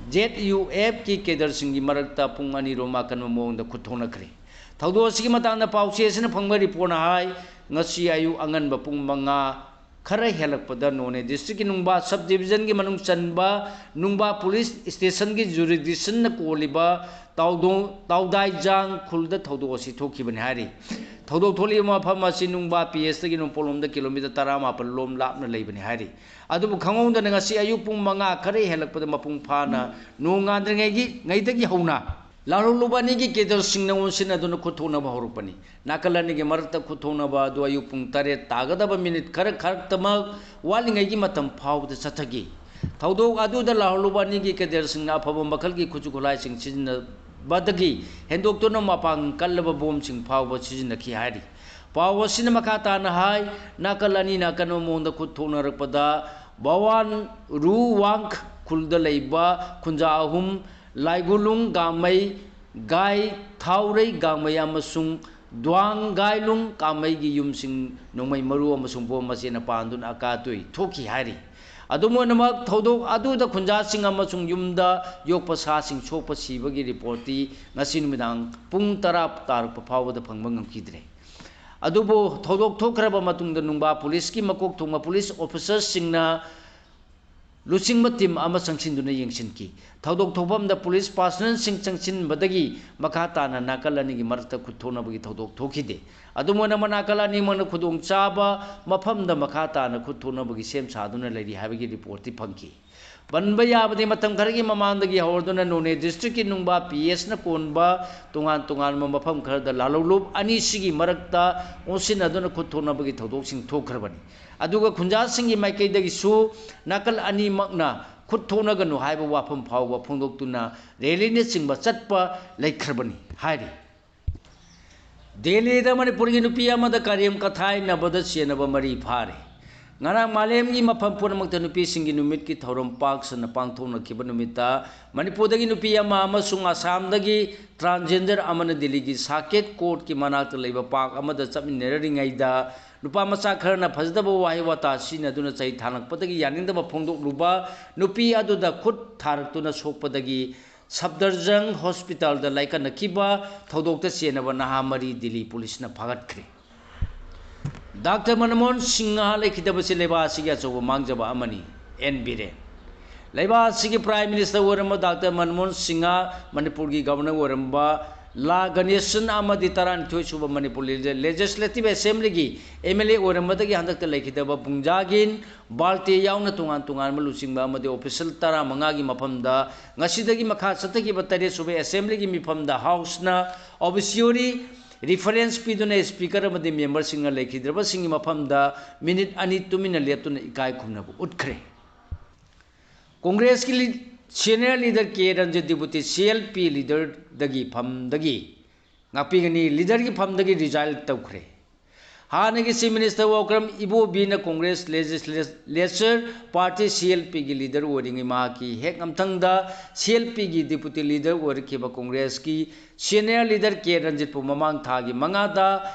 Z U ꯑꯦꯐꯀꯤ ꯀꯦꯗꯔꯁꯤꯡꯒꯤ ꯃꯔꯛꯇ ꯄꯨꯡ ꯑꯅꯤꯔꯣꯝ ꯑꯀꯟꯕ ꯃꯑꯣꯡꯗ ꯈꯨꯠ ꯊꯣꯛꯅꯈ꯭ꯔꯦ꯫ ꯊꯧꯗꯣꯛ ꯑꯁꯤꯒꯤ ꯃꯇꯥꯡꯗ ꯄꯥꯎꯆꯦ ꯑꯁꯤꯅ ꯐꯪꯕ ꯔꯤꯄꯣꯔꯠꯅ ꯍꯥꯏ, ꯉꯁꯤ ꯑꯌꯨꯛ ꯑꯉꯟꯕ ꯄꯨꯡ ꯃꯉꯥ ꯈꯔ ꯍꯦꯜꯂꯛꯄꯗ ꯅꯣꯅꯦ ꯗꯤꯁꯇ꯭ꯔꯤꯛꯀꯤ ꯅꯨꯡꯕꯥ ꯁꯕ ꯗꯤꯕꯤꯖꯟꯒꯤ ꯃꯅꯨꯡ ꯆꯟꯕ ꯅꯨꯡꯕꯥ ꯄꯨꯂꯤꯁ ꯁ꯭ꯇꯦꯁꯟꯒꯤ ꯖꯨꯔꯤꯗꯤꯛꯁꯟꯅ ꯀꯣꯜꯂꯤꯕ ꯇꯥꯎꯗꯣꯡ-, ꯇꯥꯎꯗꯥꯏꯖꯥꯡ ꯈꯨꯜꯗ ꯊꯧꯗꯣꯛ ꯑꯁꯤ ꯊꯣꯛꯈꯤꯕꯅꯤ ꯍꯥꯏꯔꯤ꯫ ꯊꯧꯗꯣꯛ ꯊꯣꯛꯂꯤꯕ ꯃꯐꯝ ꯑꯁꯤ ꯅꯨꯡꯕꯥ ꯄꯤ ꯑꯦꯁꯇꯒꯤ ꯅꯣꯡꯄꯣꯛꯂꯣꯝꯗ ꯀꯤꯂꯣꯃꯤꯇꯔ ꯇꯔꯥꯃꯥꯄꯜ ꯂꯣꯝ ꯂꯥꯞꯅ ꯂꯩꯕꯅꯤ ꯍꯥꯏꯔꯤ꯫ ꯑꯗꯨꯕꯨ ꯈꯪꯍꯧꯗꯅ ꯉꯁꯤ ꯑꯌꯨꯛ ꯄꯨꯡ ꯃꯉꯥ ꯈꯔ ꯍꯦꯜꯂꯛꯄꯗ ꯃꯄꯨꯡ ꯐꯥꯅ ꯅꯣꯡ ꯉꯥꯟꯗ꯭ꯔꯤꯉꯩꯒꯤ, ꯉꯩꯗꯒꯤ ꯍꯧꯅ ꯂꯥꯜꯍꯧꯂꯨꯕ ꯑꯅꯤꯒꯤ cadreꯁꯤꯡꯅ ꯑꯣꯟꯁꯤꯟꯅꯗꯨꯅ ꯈꯨꯠ ꯊꯣꯛꯅꯕ ꯍꯧꯔꯛꯄꯅꯤ꯫ ꯅꯥꯀꯜ ꯑꯅꯤꯒꯤ ꯃꯔꯛꯇ ꯈꯨꯠ ꯊꯣꯛꯅꯕ ꯑꯗꯨ ꯑꯌꯨꯛ ꯄꯨꯡ ꯇꯔꯦꯠ ꯇꯥꯒꯗꯕ ꯃꯤꯅꯤꯠ ꯈꯔ ꯈꯛꯇꯃꯛ ꯋꯥꯠꯂꯤꯉꯩꯒꯤ ꯃꯇꯝ ꯐꯥꯎꯕꯗ ꯆꯠꯊꯈꯤ꯫ ꯊꯧꯗꯣꯛ ꯑꯗꯨꯗ ꯂꯥꯜꯍꯧꯂꯨꯕ ꯑꯅꯤꯒꯤ cadreꯁꯤꯡꯅ ꯑꯐꯕ ꯃꯈꯜꯒꯤ ꯈꯨꯠꯁꯨ ꯈꯨꯠꯂꯥꯏꯁꯤꯡ ꯁꯤꯖꯤꯟꯅꯕꯗꯒꯤ ꯍꯦꯟꯗꯣꯛꯇꯨꯅ ꯃꯄꯥꯡꯒꯜ ꯀꯜꯂꯕ ꯕꯣꯝꯁꯤꯡ ꯐꯥꯎꯕ ꯁꯤꯖꯤꯟꯅꯈꯤ ꯍꯥꯏꯔꯤ꯫ ꯄꯥꯎ ꯑꯁꯤꯅ ꯃꯈꯥ ꯇꯥꯅ ꯍꯥꯏ, ꯅꯥꯀꯜ ꯑꯅꯤꯅ ꯑꯀꯟꯕ ꯃꯑꯣꯡꯗ ꯈꯨꯠ ꯊꯣꯛꯅꯔꯛꯄꯗ ꯕꯋꯥꯟ ꯔꯨꯋꯥꯡ ꯈꯨꯜꯗ ꯂꯩꯕ ꯈꯨꯟꯖꯥ ꯑꯍꯨꯝ, ꯂꯥꯏꯒꯨꯂꯨꯡ ꯒꯥꯃꯩ, ꯒꯥꯏ ꯊꯥꯎꯔꯩ ꯒꯥꯃꯩ ꯑꯃꯁꯨꯡ ꯗ꯭ꯋꯥꯡ ꯒꯥꯏꯂꯨꯡ ꯀꯥꯃꯩꯒꯤ ꯌꯨꯝꯁꯤꯡ ꯅꯣꯡꯃꯩ ꯃꯔꯨ ꯑꯃꯁꯨꯡ ꯕꯣꯝ ꯃꯆꯦꯅ ꯄꯥꯟꯗꯨꯅ ꯑꯀꯥ ꯑꯇꯣꯏ ꯊꯣꯛꯈꯤ ꯍꯥꯏꯔꯤ꯫ ꯑꯗꯨꯝ ꯑꯣꯏꯅꯃꯛ, ꯊꯧꯗꯣꯛ ꯑꯗꯨꯗ ꯈꯨꯟꯖꯥꯁꯤꯡ ꯑꯃꯁꯨꯡ ꯌꯨꯝꯗ ꯌꯣꯛꯄ ꯁꯥꯁꯤꯡ ꯁꯣꯛꯄ ꯁꯤꯕꯒꯤ ꯔꯤꯄꯣꯔꯠꯇꯤ ꯉꯁꯤ ꯅꯨꯃꯤꯗꯥꯡ ꯄꯨꯡ ꯇꯔꯥ ꯇꯥꯔꯛꯄ ꯐꯥꯎꯕꯗ ꯐꯪꯕ ꯉꯝꯈꯤꯗ꯭ꯔꯦ꯫ ꯑꯗꯨꯕꯨ ꯊꯧꯗꯣꯛ ꯊꯣꯛꯈ꯭ꯔꯕ ꯃꯇꯨꯡꯗ ꯅꯨꯡꯕꯥ ꯄꯨꯂꯤꯁꯀꯤ ꯃꯀꯣꯛ ꯊꯣꯡꯕ ꯄꯨꯂꯤꯁ ꯑꯣꯐꯤꯁꯔꯁꯤꯡꯅ ꯂꯨꯆꯤꯡꯕ ꯇꯤꯝ ꯑꯃ ꯆꯪꯁꯤꯟꯗꯨꯅ ꯌꯦꯡꯁꯤꯟꯈꯤ꯫ ꯊꯧꯗꯣꯛ ꯊꯣꯛꯐꯝꯗ ꯄꯨꯂꯤꯁ ꯄꯥꯔꯁꯣꯅꯦꯜꯁꯤꯡ ꯆꯪꯁꯤꯟꯕꯗꯒꯤ ꯃꯈꯥ ꯇꯥꯅ ꯅꯥꯀꯜ ꯑꯅꯤꯒꯤ ꯃꯔꯛꯇ ꯈꯨꯠ ꯊꯣꯛꯅꯕꯒꯤ ꯊꯧꯗꯣꯛ ꯊꯣꯛꯈꯤꯗꯦ꯫ ꯑꯗꯨꯝ ꯑꯣꯏꯅꯃꯛ, ꯅꯥꯀꯜ ꯑꯅꯤꯃꯛꯅ ꯈꯨꯗꯣꯡꯆꯥꯕ ꯃꯐꯝꯗ ꯃꯈꯥ ꯇꯥꯅ ꯈꯨꯠ ꯊꯣꯛꯅꯕꯒꯤ ꯁꯦꯝ ꯁꯥꯗꯨꯅ ꯂꯩꯔꯤ ꯍꯥꯏꯕꯒꯤ ꯔꯤꯄꯣꯔꯠꯇꯤ ꯐꯪꯈꯤ꯫ ꯄꯟꯕ ꯌꯥꯕꯗꯤ, ꯃꯇꯝ ꯈꯔꯒꯤ ꯃꯃꯥꯡꯗꯒꯤ ꯍꯧꯔꯗꯨꯅ ꯅꯣꯅꯦ ꯗꯤꯁꯇ꯭ꯔꯤꯛꯀꯤ ꯅꯨꯡꯕꯥ ꯄꯤ ꯑꯦꯁꯅ ꯀꯣꯟꯕ ꯇꯣꯉꯥꯟ ꯇꯣꯉꯥꯟꯕ ꯃꯐꯝ ꯈꯔꯗ ꯂꯥꯜꯍꯧꯂꯨꯞ ꯑꯅꯤꯁꯤꯒꯤ ꯃꯔꯛꯇ ꯑꯣꯟꯁꯤꯟꯅꯗꯨꯅ ꯈꯨꯠ ꯊꯣꯛꯅꯕꯒꯤ ꯊꯧꯗꯣꯛꯁꯤꯡ ꯊꯣꯛꯈ꯭ꯔꯕꯅꯤ꯫ ꯑꯗꯨꯒ ꯈꯨꯟꯖꯥꯁꯤꯡꯒꯤ ꯃꯥꯏꯀꯩꯗꯒꯤꯁꯨ ꯅꯥꯀꯜ ꯑꯅꯤꯃꯛꯅ ꯈꯨꯠ ꯊꯣꯛꯅꯒꯅꯨ ꯍꯥꯏꯕ ꯋꯥꯐꯝ ꯐꯥꯎꯕ ꯐꯣꯡꯗꯣꯛꯇꯨꯅ ꯔꯦꯂꯤꯅꯆꯤꯡꯕ ꯆꯠꯄ ꯂꯩꯈ꯭ꯔꯕꯅꯤ ꯍꯥꯏꯔꯤ꯫ ꯗꯦꯜꯂꯤꯗ ꯃꯅꯤꯄꯨꯔꯒꯤ ꯅꯨꯄꯤ ꯑꯃꯗ ꯀꯔꯦꯝ ꯀꯊꯥꯏꯅꯕꯗ ꯆꯦꯟꯅꯕ ꯃꯔꯤ ꯐꯥꯔꯦ꯫ ꯉꯔꯥꯡ ꯃꯥꯂꯦꯝꯒꯤ ꯃꯐꯝ ꯄꯨꯝꯅꯃꯛꯇ ꯅꯨꯄꯤꯁꯤꯡꯒꯤ ꯅꯨꯃꯤꯠꯀꯤ ꯊꯧꯔꯝ ꯄꯥꯛ ꯁꯟꯅ ꯄꯥꯡꯊꯣꯛꯅꯈꯤꯕ ꯅꯨꯃꯤꯠꯇ ꯃꯅꯤꯄꯨꯔꯗꯒꯤ ꯅꯨꯄꯤ ꯑꯃ ꯑꯃꯁꯨꯡ ꯑꯁꯥꯝꯗꯒꯤ transgender ꯑꯃꯅ ꯗꯤꯜꯂꯤꯒꯤ ꯁꯥꯀꯦꯠ ꯀꯣꯔꯠꯀꯤ ꯃꯅꯥꯛꯇ ꯂꯩꯕ ꯄꯥꯔꯛ ꯑꯃꯗ ꯆꯠꯃꯤꯟꯅꯔꯤꯉꯩꯗ ꯅꯨꯄꯥ ꯃꯆꯥ ꯈꯔꯅ ꯐꯖꯗꯕ ꯋꯥꯍꯩ ꯋꯥꯇꯥ ꯁꯤꯖꯤꯟꯅꯗꯨꯅ ꯆꯩ ꯊꯥꯡꯂꯛꯄꯗꯒꯤ ꯌꯥꯅꯤꯡꯗꯕ ꯐꯣꯡꯗꯣꯛꯂꯨꯕ ꯅꯨꯄꯤ ꯑꯗꯨꯗ ꯈꯨꯠ ꯊꯥꯔꯛꯇꯨꯅ ꯁꯣꯛꯄꯗꯒꯤ ꯁꯐꯗꯔꯖꯪ ꯍꯣꯁꯄꯤꯇꯥꯜꯗ ꯂꯥꯏꯀꯠꯅꯈꯤꯕ ꯊꯧꯗꯣꯛꯇ ꯆꯦꯟꯅꯕ ꯅꯍꯥ ꯃꯔꯤ ꯗꯤꯜꯂꯤ ꯄꯨꯂꯤꯁꯅ ꯐꯥꯒꯠꯈ꯭ꯔꯦ꯫ ꯗꯥꯛꯇꯔ ꯃꯟꯃꯣꯍꯟ ꯁꯤꯡꯍ ꯂꯩꯈꯤꯗꯕꯁꯤ ꯂꯩꯕꯥꯛ ꯑꯁꯤꯒꯤ ꯑꯆꯧꯕ ꯃꯥꯡꯖꯕ ꯑꯃꯅꯤ, ꯑꯦꯟ ꯕꯤꯔꯦꯟ꯫ ꯂꯩꯕꯥꯛ ꯑꯁꯤꯒꯤ Prime Minister ꯑꯣꯏꯔꯝꯕ ꯗꯥꯛꯇꯔ ꯃꯟꯃꯣꯍꯟ ꯁꯤꯡꯍ, ꯃꯅꯤꯄꯨꯔꯒꯤ Governor ꯑꯣꯏꯔꯝꯕ ꯂꯥ ꯒꯅꯦꯁꯟ ꯑꯃꯗꯤ ꯇꯔꯥꯅꯤꯊꯣꯏ ꯁꯨꯕ ꯃꯅꯤꯄꯨꯔ ꯂꯦꯖꯤꯁꯂꯦꯇꯤꯚ ꯑꯦꯁꯦꯝꯕ꯭ꯂꯤꯒꯤ ꯑꯦꯝ ꯑꯦꯜ ꯑꯦ ꯑꯣꯏꯔꯝꯕꯗꯒꯤ ꯍꯟꯗꯛꯇ ꯂꯩꯈꯤꯗꯕ ꯕꯨꯡꯖꯥꯒꯤꯟ, ꯕꯥꯜꯇꯦ ꯌꯥꯎꯅ ꯇꯣꯉꯥꯟ ꯇꯣꯉꯥꯟꯕ ꯂꯨꯆꯤꯡꯕ ꯑꯃꯗꯤ ꯑꯣꯐꯤꯁꯦꯜ ꯇꯔꯥꯃꯉꯥꯒꯤ ꯃꯐꯝꯗ ꯉꯁꯤꯗꯒꯤ ꯃꯈꯥ ꯆꯠꯊꯈꯤꯕ ꯇꯔꯦꯠ ꯁꯨꯕ ꯑꯦꯁꯦꯝꯕ꯭ꯂꯤꯒꯤ ꯃꯤꯐꯝꯗ ꯍꯥꯎꯁꯅ ꯑꯣꯕꯤꯁꯤꯌꯣꯔꯤ ꯔꯤꯐꯔꯦꯟꯁ ꯄꯤꯗꯨꯅ ꯁ꯭ꯄꯤꯀꯔ ꯑꯃꯗꯤ ꯃꯦꯝꯕꯔꯁꯤꯡꯅ ꯂꯩꯈꯤꯗ꯭ꯔꯕꯁꯤꯡꯒꯤ ꯃꯐꯝꯗ ꯃꯤꯅꯤꯠ ꯑꯅꯤ ꯇꯨꯃꯤꯟꯅ ꯂꯦꯞꯇꯨꯅ ꯏꯀꯥꯏ ꯈꯨꯝꯅꯕ ꯎꯠꯈ꯭ꯔꯦ꯫ ꯀꯣꯡꯒ꯭ꯔꯦꯁꯀꯤ ꯂꯤ-, senior leader K Ranjit deputy C L P ꯂꯤꯗꯔꯗꯒꯤ ꯐꯝꯗꯒꯤ ꯉꯥꯛꯄꯤꯒꯅꯤ, ꯂꯤꯗꯔꯒꯤ ꯐꯝꯗꯒꯤ ꯔꯤꯖꯥꯏꯟ ꯇꯧꯈ꯭ꯔꯦ꯫ ꯍꯥꯟꯅꯒꯤ ꯆꯤꯐ ꯃꯤꯅꯤꯁꯇꯔ ꯋꯥꯎꯀ꯭ꯔꯝ ꯏꯕꯣꯕꯤꯅ Congress legislature party C L ꯄꯤꯒꯤ ꯂꯤꯗꯔ ꯑꯣꯏꯔꯤꯉꯩ ꯃꯍꯥꯛꯀꯤ ꯍꯦꯛ ꯃꯊꯪꯗ ꯁꯤ ꯑꯦꯜ ꯄꯤꯒꯤ ꯗꯤꯄꯨꯇꯤ ꯂꯤꯗꯔ ꯑꯣꯏꯔꯛꯈꯤꯕ ꯀꯣꯡꯒ꯭ꯔꯦꯁꯀꯤ ꯁꯦꯅꯤꯌꯔ ꯂꯤꯗꯔ ꯀꯦ ꯔꯟꯖꯤꯠꯄꯨ ꯃꯃꯥꯡ ꯊꯥꯒꯤ ꯃꯉꯥꯗ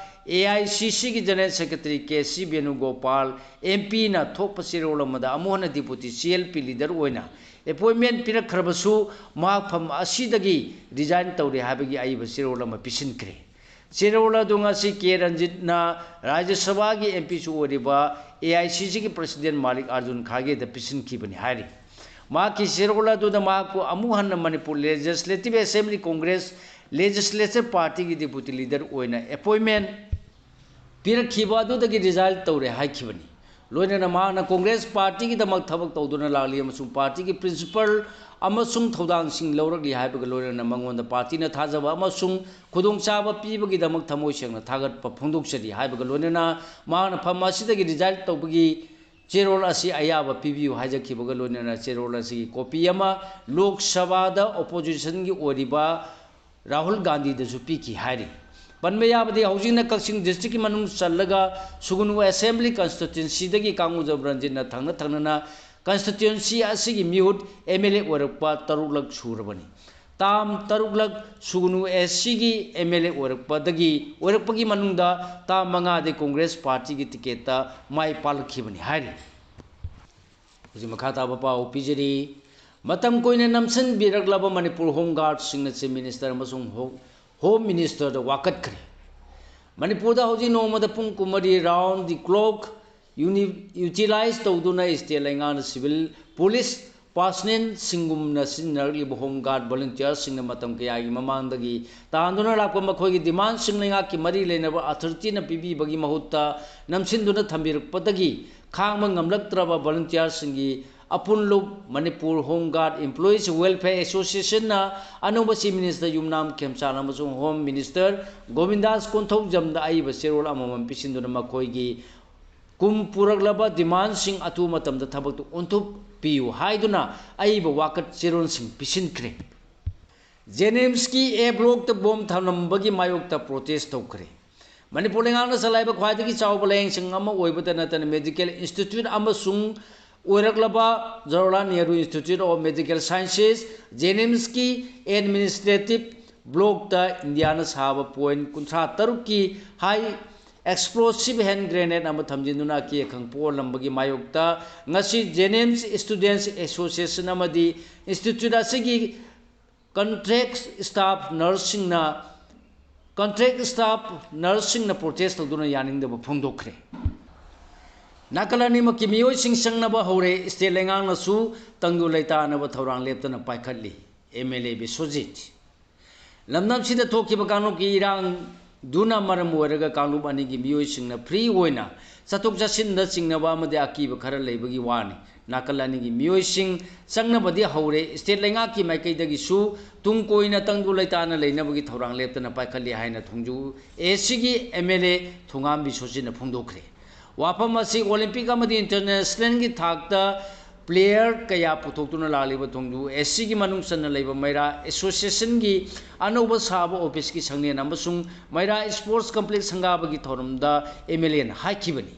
ꯑꯦ ꯑꯥꯏ ꯁꯤ ꯁꯤꯒꯤ general secretary K C ꯕꯦꯅꯨꯒꯣꯄꯥꯜ M ꯄꯤꯅ ꯊꯣꯛꯄ ꯆꯦꯔꯣꯜ ꯑꯃꯗ ꯑꯃꯨꯛ ꯍꯟꯅ ꯗꯤꯄꯨꯇꯤ ꯁꯤ ꯑꯦꯜ ꯄꯤ ꯂꯤꯗꯔ ꯑꯣꯏꯅ ꯑꯦꯄꯣꯏꯟꯃꯦꯟ ꯄꯤꯔꯛꯈ꯭ꯔꯕꯁꯨ ꯃꯍꯥꯛ ꯐꯝ ꯑꯁꯤꯗꯒꯤ ꯔꯤꯖꯥꯏꯟ ꯇꯧꯔꯦ ꯍꯥꯏꯕꯒꯤ ꯑꯏꯕ ꯆꯦꯔꯣꯜ ꯑꯃ ꯄꯤꯁꯤꯟꯈ꯭ꯔꯦ꯫ ꯆꯦꯔꯣꯜ ꯑꯗꯨ ꯉꯁꯤ ꯀꯦ ꯔꯟꯖꯤꯠꯅ ꯔꯥꯖ꯭ꯌ ꯁꯚꯥꯒꯤ ꯑꯦꯝ ꯄꯤꯁꯨ ꯑꯣꯏꯔꯤꯕ ꯑꯦ ꯑꯥꯏ ꯁꯤ ꯁꯤꯒꯤ ꯄ꯭ꯔꯁꯤꯗꯦꯟ ꯃꯥꯂꯤꯛ ꯑꯥꯔꯖꯨꯟ ꯈꯥꯔꯒꯦꯗ ꯄꯤꯁꯤꯟꯈꯤꯕꯅꯤ ꯍꯥꯏꯔꯤ꯫ ꯃꯍꯥꯛꯀꯤ ꯆꯦꯔꯣꯜ ꯑꯗꯨꯗ ꯃꯍꯥꯛꯄꯨ ꯑꯃꯨꯛ ꯍꯟꯅ ꯃꯅꯤꯄꯨꯔ ꯂꯦꯖꯤꯁꯂꯦꯇꯤꯚ ꯑꯦꯁꯦꯝꯕ꯭ꯂꯤ ꯀꯣꯡꯒ꯭ꯔꯦꯁ ꯂꯦꯖꯤꯁꯂꯦꯆꯔ ꯄꯥꯔꯇꯤꯒꯤ ꯗꯤꯄꯨꯇꯤ ꯂꯤꯗꯔ ꯑꯣꯏꯅ ꯑꯦꯄꯣꯏꯟꯃꯦꯟ ꯄꯤꯔꯛꯈꯤꯕ ꯑꯗꯨꯗꯒꯤ ꯔꯤꯖꯥꯏꯟ ꯇꯧꯔꯦ ꯍꯥꯏꯈꯤꯕꯅꯤ꯫ ꯂꯣꯏꯅꯅ ꯃꯍꯥꯛꯅ ꯀꯣꯡꯒ꯭ꯔꯦꯁ ꯄꯥꯔꯇꯤꯒꯤꯗꯃꯛ ꯊꯕꯛ ꯇꯧꯗꯨꯅ ꯂꯥꯛꯂꯤ ꯑꯃꯁꯨꯡ ꯄꯥꯔꯇꯤꯒꯤ ꯄ꯭ꯔꯤꯟꯁꯤꯄꯜ ꯑꯃꯁꯨꯡ ꯊꯧꯗꯥꯡꯁꯤꯡ ꯂꯧꯔꯛꯂꯤ ꯍꯥꯏꯕꯒ ꯂꯣꯏꯅꯅ ꯃꯉꯣꯟꯗ ꯄꯥꯔꯇꯤꯅ ꯊꯥꯖꯕ ꯑꯃꯁꯨꯡ ꯈꯨꯗꯣꯡꯆꯥꯕ ꯄꯤꯕꯒꯤꯗꯃꯛ ꯊꯃꯣꯏ ꯁꯦꯡꯅ ꯊꯥꯒꯠꯄ ꯐꯣꯡꯗꯣꯛꯆꯔꯤ ꯍꯥꯏꯕꯒ ꯂꯣꯏꯅꯅ ꯃꯍꯥꯛꯅ ꯐꯝ ꯑꯁꯤꯗꯒꯤ ꯔꯤꯖꯥꯏꯟ ꯇꯧꯕꯒꯤ ꯆꯦꯔꯣꯜ ꯑꯁꯤ ꯑꯌꯥꯕ ꯄꯤꯕꯤꯌꯨ ꯍꯥꯏꯖꯈꯤꯕꯒ ꯂꯣꯏꯅꯅ ꯆꯦꯔꯣꯜ ꯑꯁꯤꯒꯤ ꯀꯣꯄꯤ ꯑꯃ ꯂꯣꯛ ꯁꯚꯥꯗ ꯑꯣꯄꯣꯖꯤꯁꯟꯒꯤ ꯑꯣꯏꯔꯤꯕ ꯔꯥꯍꯨꯜ ꯒꯥꯟꯙꯤꯗꯁꯨ ꯄꯤꯈꯤ ꯍꯥꯏꯔꯤ꯫ ꯄꯟꯕ ꯌꯥꯕꯗꯤ ꯍꯧꯖꯤꯛꯅ ꯀꯛꯆꯤꯡ ꯗꯤꯁꯇ꯭ꯔꯤꯛꯀꯤ ꯃꯅꯨꯡ ꯆꯜꯂꯒ ꯁꯨꯒꯅꯨ ꯑꯦꯁꯦꯝꯕ꯭ꯂꯤ ꯀꯟꯁꯇꯤꯇ꯭ꯋꯦꯟꯁꯤꯗꯒꯤ ꯀꯥꯡꯒꯨꯖꯝ ꯔꯟꯖꯤꯠꯅ ꯊꯪꯅ ꯊꯪꯅꯅ ꯀꯟꯁꯇꯤꯇ꯭ꯋꯦꯟꯁꯤ ꯑꯁꯤꯒꯤ ꯃꯤꯍꯨꯠ ꯑꯦꯝ ꯑꯦꯜ ꯑꯦ ꯑꯣꯏꯔꯛꯄ ꯇꯔꯨꯛꯂꯛ ꯁꯨꯔꯕꯅꯤ꯫ ꯇꯥꯝ ꯇꯔꯨꯛꯂꯛ ꯁꯨꯒꯅꯨ ꯑꯦꯁ ꯁꯤꯒꯤ ꯑꯦꯝ ꯑꯦꯜ ꯑꯦ ꯑꯣꯏꯔꯛꯄꯗꯒꯤ, ꯑꯣꯏꯔꯛꯄꯒꯤ ꯃꯅꯨꯡꯗ ꯇꯥꯝ ꯃꯉꯥꯗꯤ ꯀꯣꯡꯒ꯭ꯔꯦꯁ ꯄꯥꯔꯇꯤꯒꯤ ꯇꯤꯀꯦꯠꯇ ꯃꯥꯏ ꯄꯥꯛꯂꯛꯈꯤꯕꯅꯤ ꯍꯥꯏꯔꯤ꯫ ꯍꯧꯖꯤꯛ ꯃꯈꯥ ꯇꯥꯕ ꯄꯥꯎ ꯄꯤꯖꯔꯤ꯫ ꯃꯇꯝ ꯀꯨꯏꯅ ꯅꯝꯁꯤꯟꯕꯤꯔꯛꯂꯕ ꯃꯅꯤꯄꯨꯔ ꯍꯣꯝ ꯒꯥꯔꯗꯁꯤꯡꯅ ꯆꯤꯐ ꯃꯤꯅꯤꯁꯇꯔ ꯑꯃꯁꯨꯡ ꯍꯣ-, ꯍꯣꯝ ꯃꯤꯅꯤꯁꯇꯔꯗ ꯋꯥꯀꯠꯈ꯭ꯔꯦ꯫ ꯃꯅꯤꯄꯨꯔꯗ ꯍꯧꯖꯤꯛ ꯅꯣꯡꯃꯗ ꯄꯨꯡ ꯀꯨꯟꯃꯔꯤ round the clock ꯌꯨꯅꯤ-, ꯌꯨꯇꯤꯂꯥꯏꯖ ꯇꯧꯗꯨꯅ ꯁ꯭ꯇꯦꯠ ꯂꯩꯉꯥꯛꯅ ꯁꯤꯚꯤꯜ ꯄꯨꯂꯤꯁ ꯄꯥꯔꯁꯅꯦꯜꯁꯤꯡꯒꯨꯝꯅ ꯁꯤꯖꯤꯟꯅꯔꯛꯂꯤꯕ ꯍꯣꯝ ꯒꯥꯔꯗ ꯚꯣꯂꯨꯟꯇꯤꯌꯔꯁꯤꯡꯅ ꯃꯇꯝ ꯀꯌꯥꯒꯤ ꯃꯃꯥꯡꯗꯒꯤ ꯇꯥꯟꯗꯨꯅ ꯂꯥꯛꯄ ꯃꯈꯣꯏꯒꯤ ꯗꯤꯃꯥꯟꯁꯤꯡ ꯂꯩꯉꯥꯛꯀꯤ ꯃꯔꯤ ꯂꯩꯅꯕ ꯑꯣꯊꯣꯔꯤꯇꯤꯅ ꯄꯤꯕꯤꯕꯒꯤ ꯃꯍꯨꯠꯇ ꯅꯝꯁꯤꯟꯗꯨꯅ ꯊꯝꯕꯤꯔꯛꯄꯗꯒꯤ ꯈꯥꯡꯕ ꯉꯝꯂꯛꯇ꯭ꯔꯕ ꯚꯣꯂꯨꯟꯇꯤꯌꯔꯁꯤꯡꯒꯤ ꯑꯄꯨꯟꯂꯨꯞ ꯃꯅꯤꯄꯨꯔ ꯍꯣꯝ ꯒꯥꯔꯗ ꯏꯝꯄ꯭ꯂꯣꯌꯤꯁ ꯋꯦꯜꯐꯤꯌꯔ ꯑꯦꯁꯣꯁꯤꯌꯦꯁꯟꯅ ꯑꯅꯧꯕ ꯆꯤꯐ ꯃꯤꯅꯤꯁꯇꯔ ꯌꯨꯝꯅꯥꯝ ꯈꯦꯝꯆꯥꯟ ꯑꯃꯁꯨꯡ ꯍꯣꯝ ꯃꯤꯅꯤꯁꯇꯔ ꯒꯣꯕꯤꯟꯗꯥꯁ ꯀꯣꯟꯊꯧꯖꯝꯗ ꯑꯏꯕ ꯆꯦꯔꯣꯜ ꯑꯃꯃꯝ ꯄꯤꯁꯤꯟꯗꯨꯅ ꯃꯈꯣꯏꯒꯤ ꯀꯨꯝ ꯄꯨꯔꯛꯂꯕ ꯗꯤꯃꯥꯟꯁꯤꯡ ꯑꯊꯨꯕ ꯃꯇꯝꯗ ꯊꯕꯛꯇ ꯑꯣꯟꯊꯣꯛꯄꯤꯌꯨ ꯍꯥꯏꯗꯨꯅ ꯑꯏꯕ ꯋꯥꯀꯠ ꯆꯦꯔꯣꯜꯁꯤꯡ ꯄꯤꯁꯤꯟꯈ꯭ꯔꯦ꯫ ꯖꯦꯅꯤꯝꯁꯀꯤ ꯑꯦ ꯕ꯭ꯂꯣꯛꯇ ꯕꯣꯝ ꯊꯝꯂꯝꯕꯒꯤ ꯃꯥꯌꯣꯛꯇ ꯄ꯭ꯔꯣꯇꯦꯁ ꯇꯧꯈ꯭ꯔꯦ꯫ ꯃꯅꯤꯄꯨꯔ ꯂꯩꯉꯥꯛꯅ ꯆꯂꯥꯏꯕ ꯈ꯭ꯋꯥꯏꯗꯒꯤ ꯆꯥꯎꯕ ꯂꯥꯌꯦꯡꯁꯪ ꯑꯃ ꯑꯣꯏꯕꯇ ꯅꯠꯇꯅ ꯃꯦꯗꯤꯀꯦꯜ ꯏꯟꯁꯇꯤꯇ꯭ꯌꯨꯠ ꯑꯃꯁꯨꯡ ꯑꯣꯏꯔꯛꯂꯕ Jawaharlal Nehru institute of medical sciences, ꯖꯦꯅꯤꯝꯁꯀꯤ ꯑꯦꯗꯃꯤꯅꯤꯁꯇ꯭ꯔꯦꯇꯤꯚ ꯕ꯭ꯂꯣꯛꯇ ꯏꯟꯗꯤꯌꯥꯅ ꯁꯥꯕ ꯄꯣꯏꯟ ꯀꯨꯟꯊ꯭ꯔꯥ ꯇꯔꯨꯛꯀꯤ ꯍꯥꯏ ꯑꯦꯛꯁꯄ꯭ꯂꯣꯁꯤꯚ ꯍꯦꯟ ꯒ꯭ꯔꯦꯅꯦꯗ ꯑꯃ ꯊꯝꯖꯤꯟꯗꯨꯅ ꯑꯀꯤ ꯑꯈꯪ ꯄꯣꯛꯍꯜꯂꯝꯕꯒꯤ ꯃꯥꯌꯣꯛꯇ ꯉꯁꯤ ꯖꯦꯅꯤꯝꯁ ꯁ꯭ꯇꯨꯗꯦꯟꯠꯁ ꯑꯦꯁꯣꯁꯤꯌꯦꯁꯟ ꯑꯃꯗꯤ ꯏꯟꯁꯇꯤꯇ꯭ꯌꯨꯠ ꯑꯁꯤꯒꯤ ꯀꯟꯇ꯭ꯔꯦꯛ ꯁ꯭ꯇꯥꯐ ꯅꯔꯁꯁꯤꯡꯅ ꯀꯟꯇ꯭ꯔꯦꯛ ꯁ꯭ꯇꯥꯐ ꯅꯔꯁꯁꯤꯡꯅ ꯄ꯭ꯔꯣꯇꯦꯁ ꯇꯧꯗꯨꯅ ꯌꯥꯅꯤꯡꯗꯕ ꯐꯣꯡꯗꯣꯛꯈ꯭ꯔꯦ꯫ ꯅꯥꯀꯜ ꯑꯅꯤꯃꯛꯀꯤ ꯃꯤꯑꯣꯏꯁꯤꯡ ꯆꯪꯅꯕ ꯍꯧꯔꯦ꯫ ꯁ꯭ꯇꯦꯠ ꯂꯩꯉꯥꯛꯅꯁꯨ ꯇꯪꯗꯨ ꯂꯩꯇꯥꯅꯕ ꯊꯧꯔꯥꯡ ꯂꯦꯞꯇꯅ ꯄꯥꯏꯈꯠꯂꯤ꯫ ꯑꯦꯝ ꯑꯦꯜ ꯑꯦ ꯕꯤꯁ꯭ꯋꯖꯤꯠ꯫ ꯂꯝꯗꯝꯁꯤꯗ ꯊꯣꯛꯈꯤꯕ ꯀꯥꯡꯂꯨꯞꯀꯤ ꯏꯔꯥꯡꯗꯨꯅ ꯃꯔꯝ ꯑꯣꯏꯔꯒ ꯀꯥꯡꯂꯨꯞ ꯑꯅꯤꯒꯤ ꯃꯤꯑꯣꯏꯁꯤꯡꯅ ꯐ꯭ꯔꯤ ꯑꯣꯏꯅ ꯆꯠꯊꯣꯛ ꯆꯠꯁꯤꯟꯗ ꯆꯤꯡꯅꯕ ꯑꯃꯗꯤ ꯑꯀꯤꯕ ꯈꯔ ꯂꯩꯕꯒꯤ ꯋꯥꯅꯤ꯫ ꯅꯥꯀꯜ ꯑꯅꯤꯒꯤ ꯃꯤꯑꯣꯏꯁꯤꯡ ꯆꯪꯅꯕꯗꯤ ꯍꯧꯔꯦ꯫ ꯁ꯭ꯇꯦꯠ ꯂꯩꯉꯥꯛꯀꯤ ꯃꯥꯏꯀꯩꯗꯒꯤꯁꯨ ꯇꯨꯡ ꯀꯣꯏꯅ ꯇꯪꯗꯨ ꯂꯩꯇꯥꯅ ꯂꯩꯅꯕꯒꯤ ꯊꯧꯔꯥꯡ ꯂꯦꯞꯇꯅ ꯄꯥꯏꯈꯠꯂꯤ ꯍꯥꯏꯅ ꯊꯣꯡꯖꯨ ꯑꯦ ꯁꯤꯒꯤ ꯑꯦꯝ ꯑꯦꯜ ꯑꯦ ꯊꯣꯉꯥꯝ ꯕꯤꯁ꯭ꯋꯖꯤꯠꯅ ꯐꯣꯡꯗꯣꯛꯈ꯭ꯔꯦ꯫ ꯋꯥꯐꯝ ꯑꯁꯤ ꯑꯣꯂꯤꯝꯄꯤꯛ ꯑꯃꯗꯤ ꯏꯟꯇꯔꯅꯦꯁꯅꯦꯜꯒꯤ ꯊꯥꯛꯇ ꯄ꯭ꯂꯦꯌꯔ ꯀꯌꯥ ꯄꯨꯊꯣꯛꯇꯨꯅ ꯂꯥꯛꯂꯤꯕ ꯊꯣꯡꯖꯨ ꯑꯦ ꯁꯤꯒꯤ ꯃꯅꯨꯡ ꯆꯟꯅ ꯂꯩꯕ ꯃꯩꯔꯥ ꯑꯦꯁꯣꯁꯤꯌꯦꯁꯟꯒꯤ ꯑꯅꯧꯕ ꯁꯥꯕ ꯑꯣꯐꯤꯁꯀꯤ ꯁꯪꯂꯦꯟ ꯑꯃꯁꯨꯡ ꯃꯩꯔꯥ ꯁ꯭ꯄꯣꯔꯠꯁ ꯀꯝꯄ꯭ꯂꯦꯛꯁ ꯁꯪꯒꯥꯕꯒꯤ ꯊꯧꯔꯝꯗ ꯑꯦꯝ ꯑꯦꯜ ꯑꯦꯅ ꯍꯥꯏꯈꯤꯕꯅꯤ꯫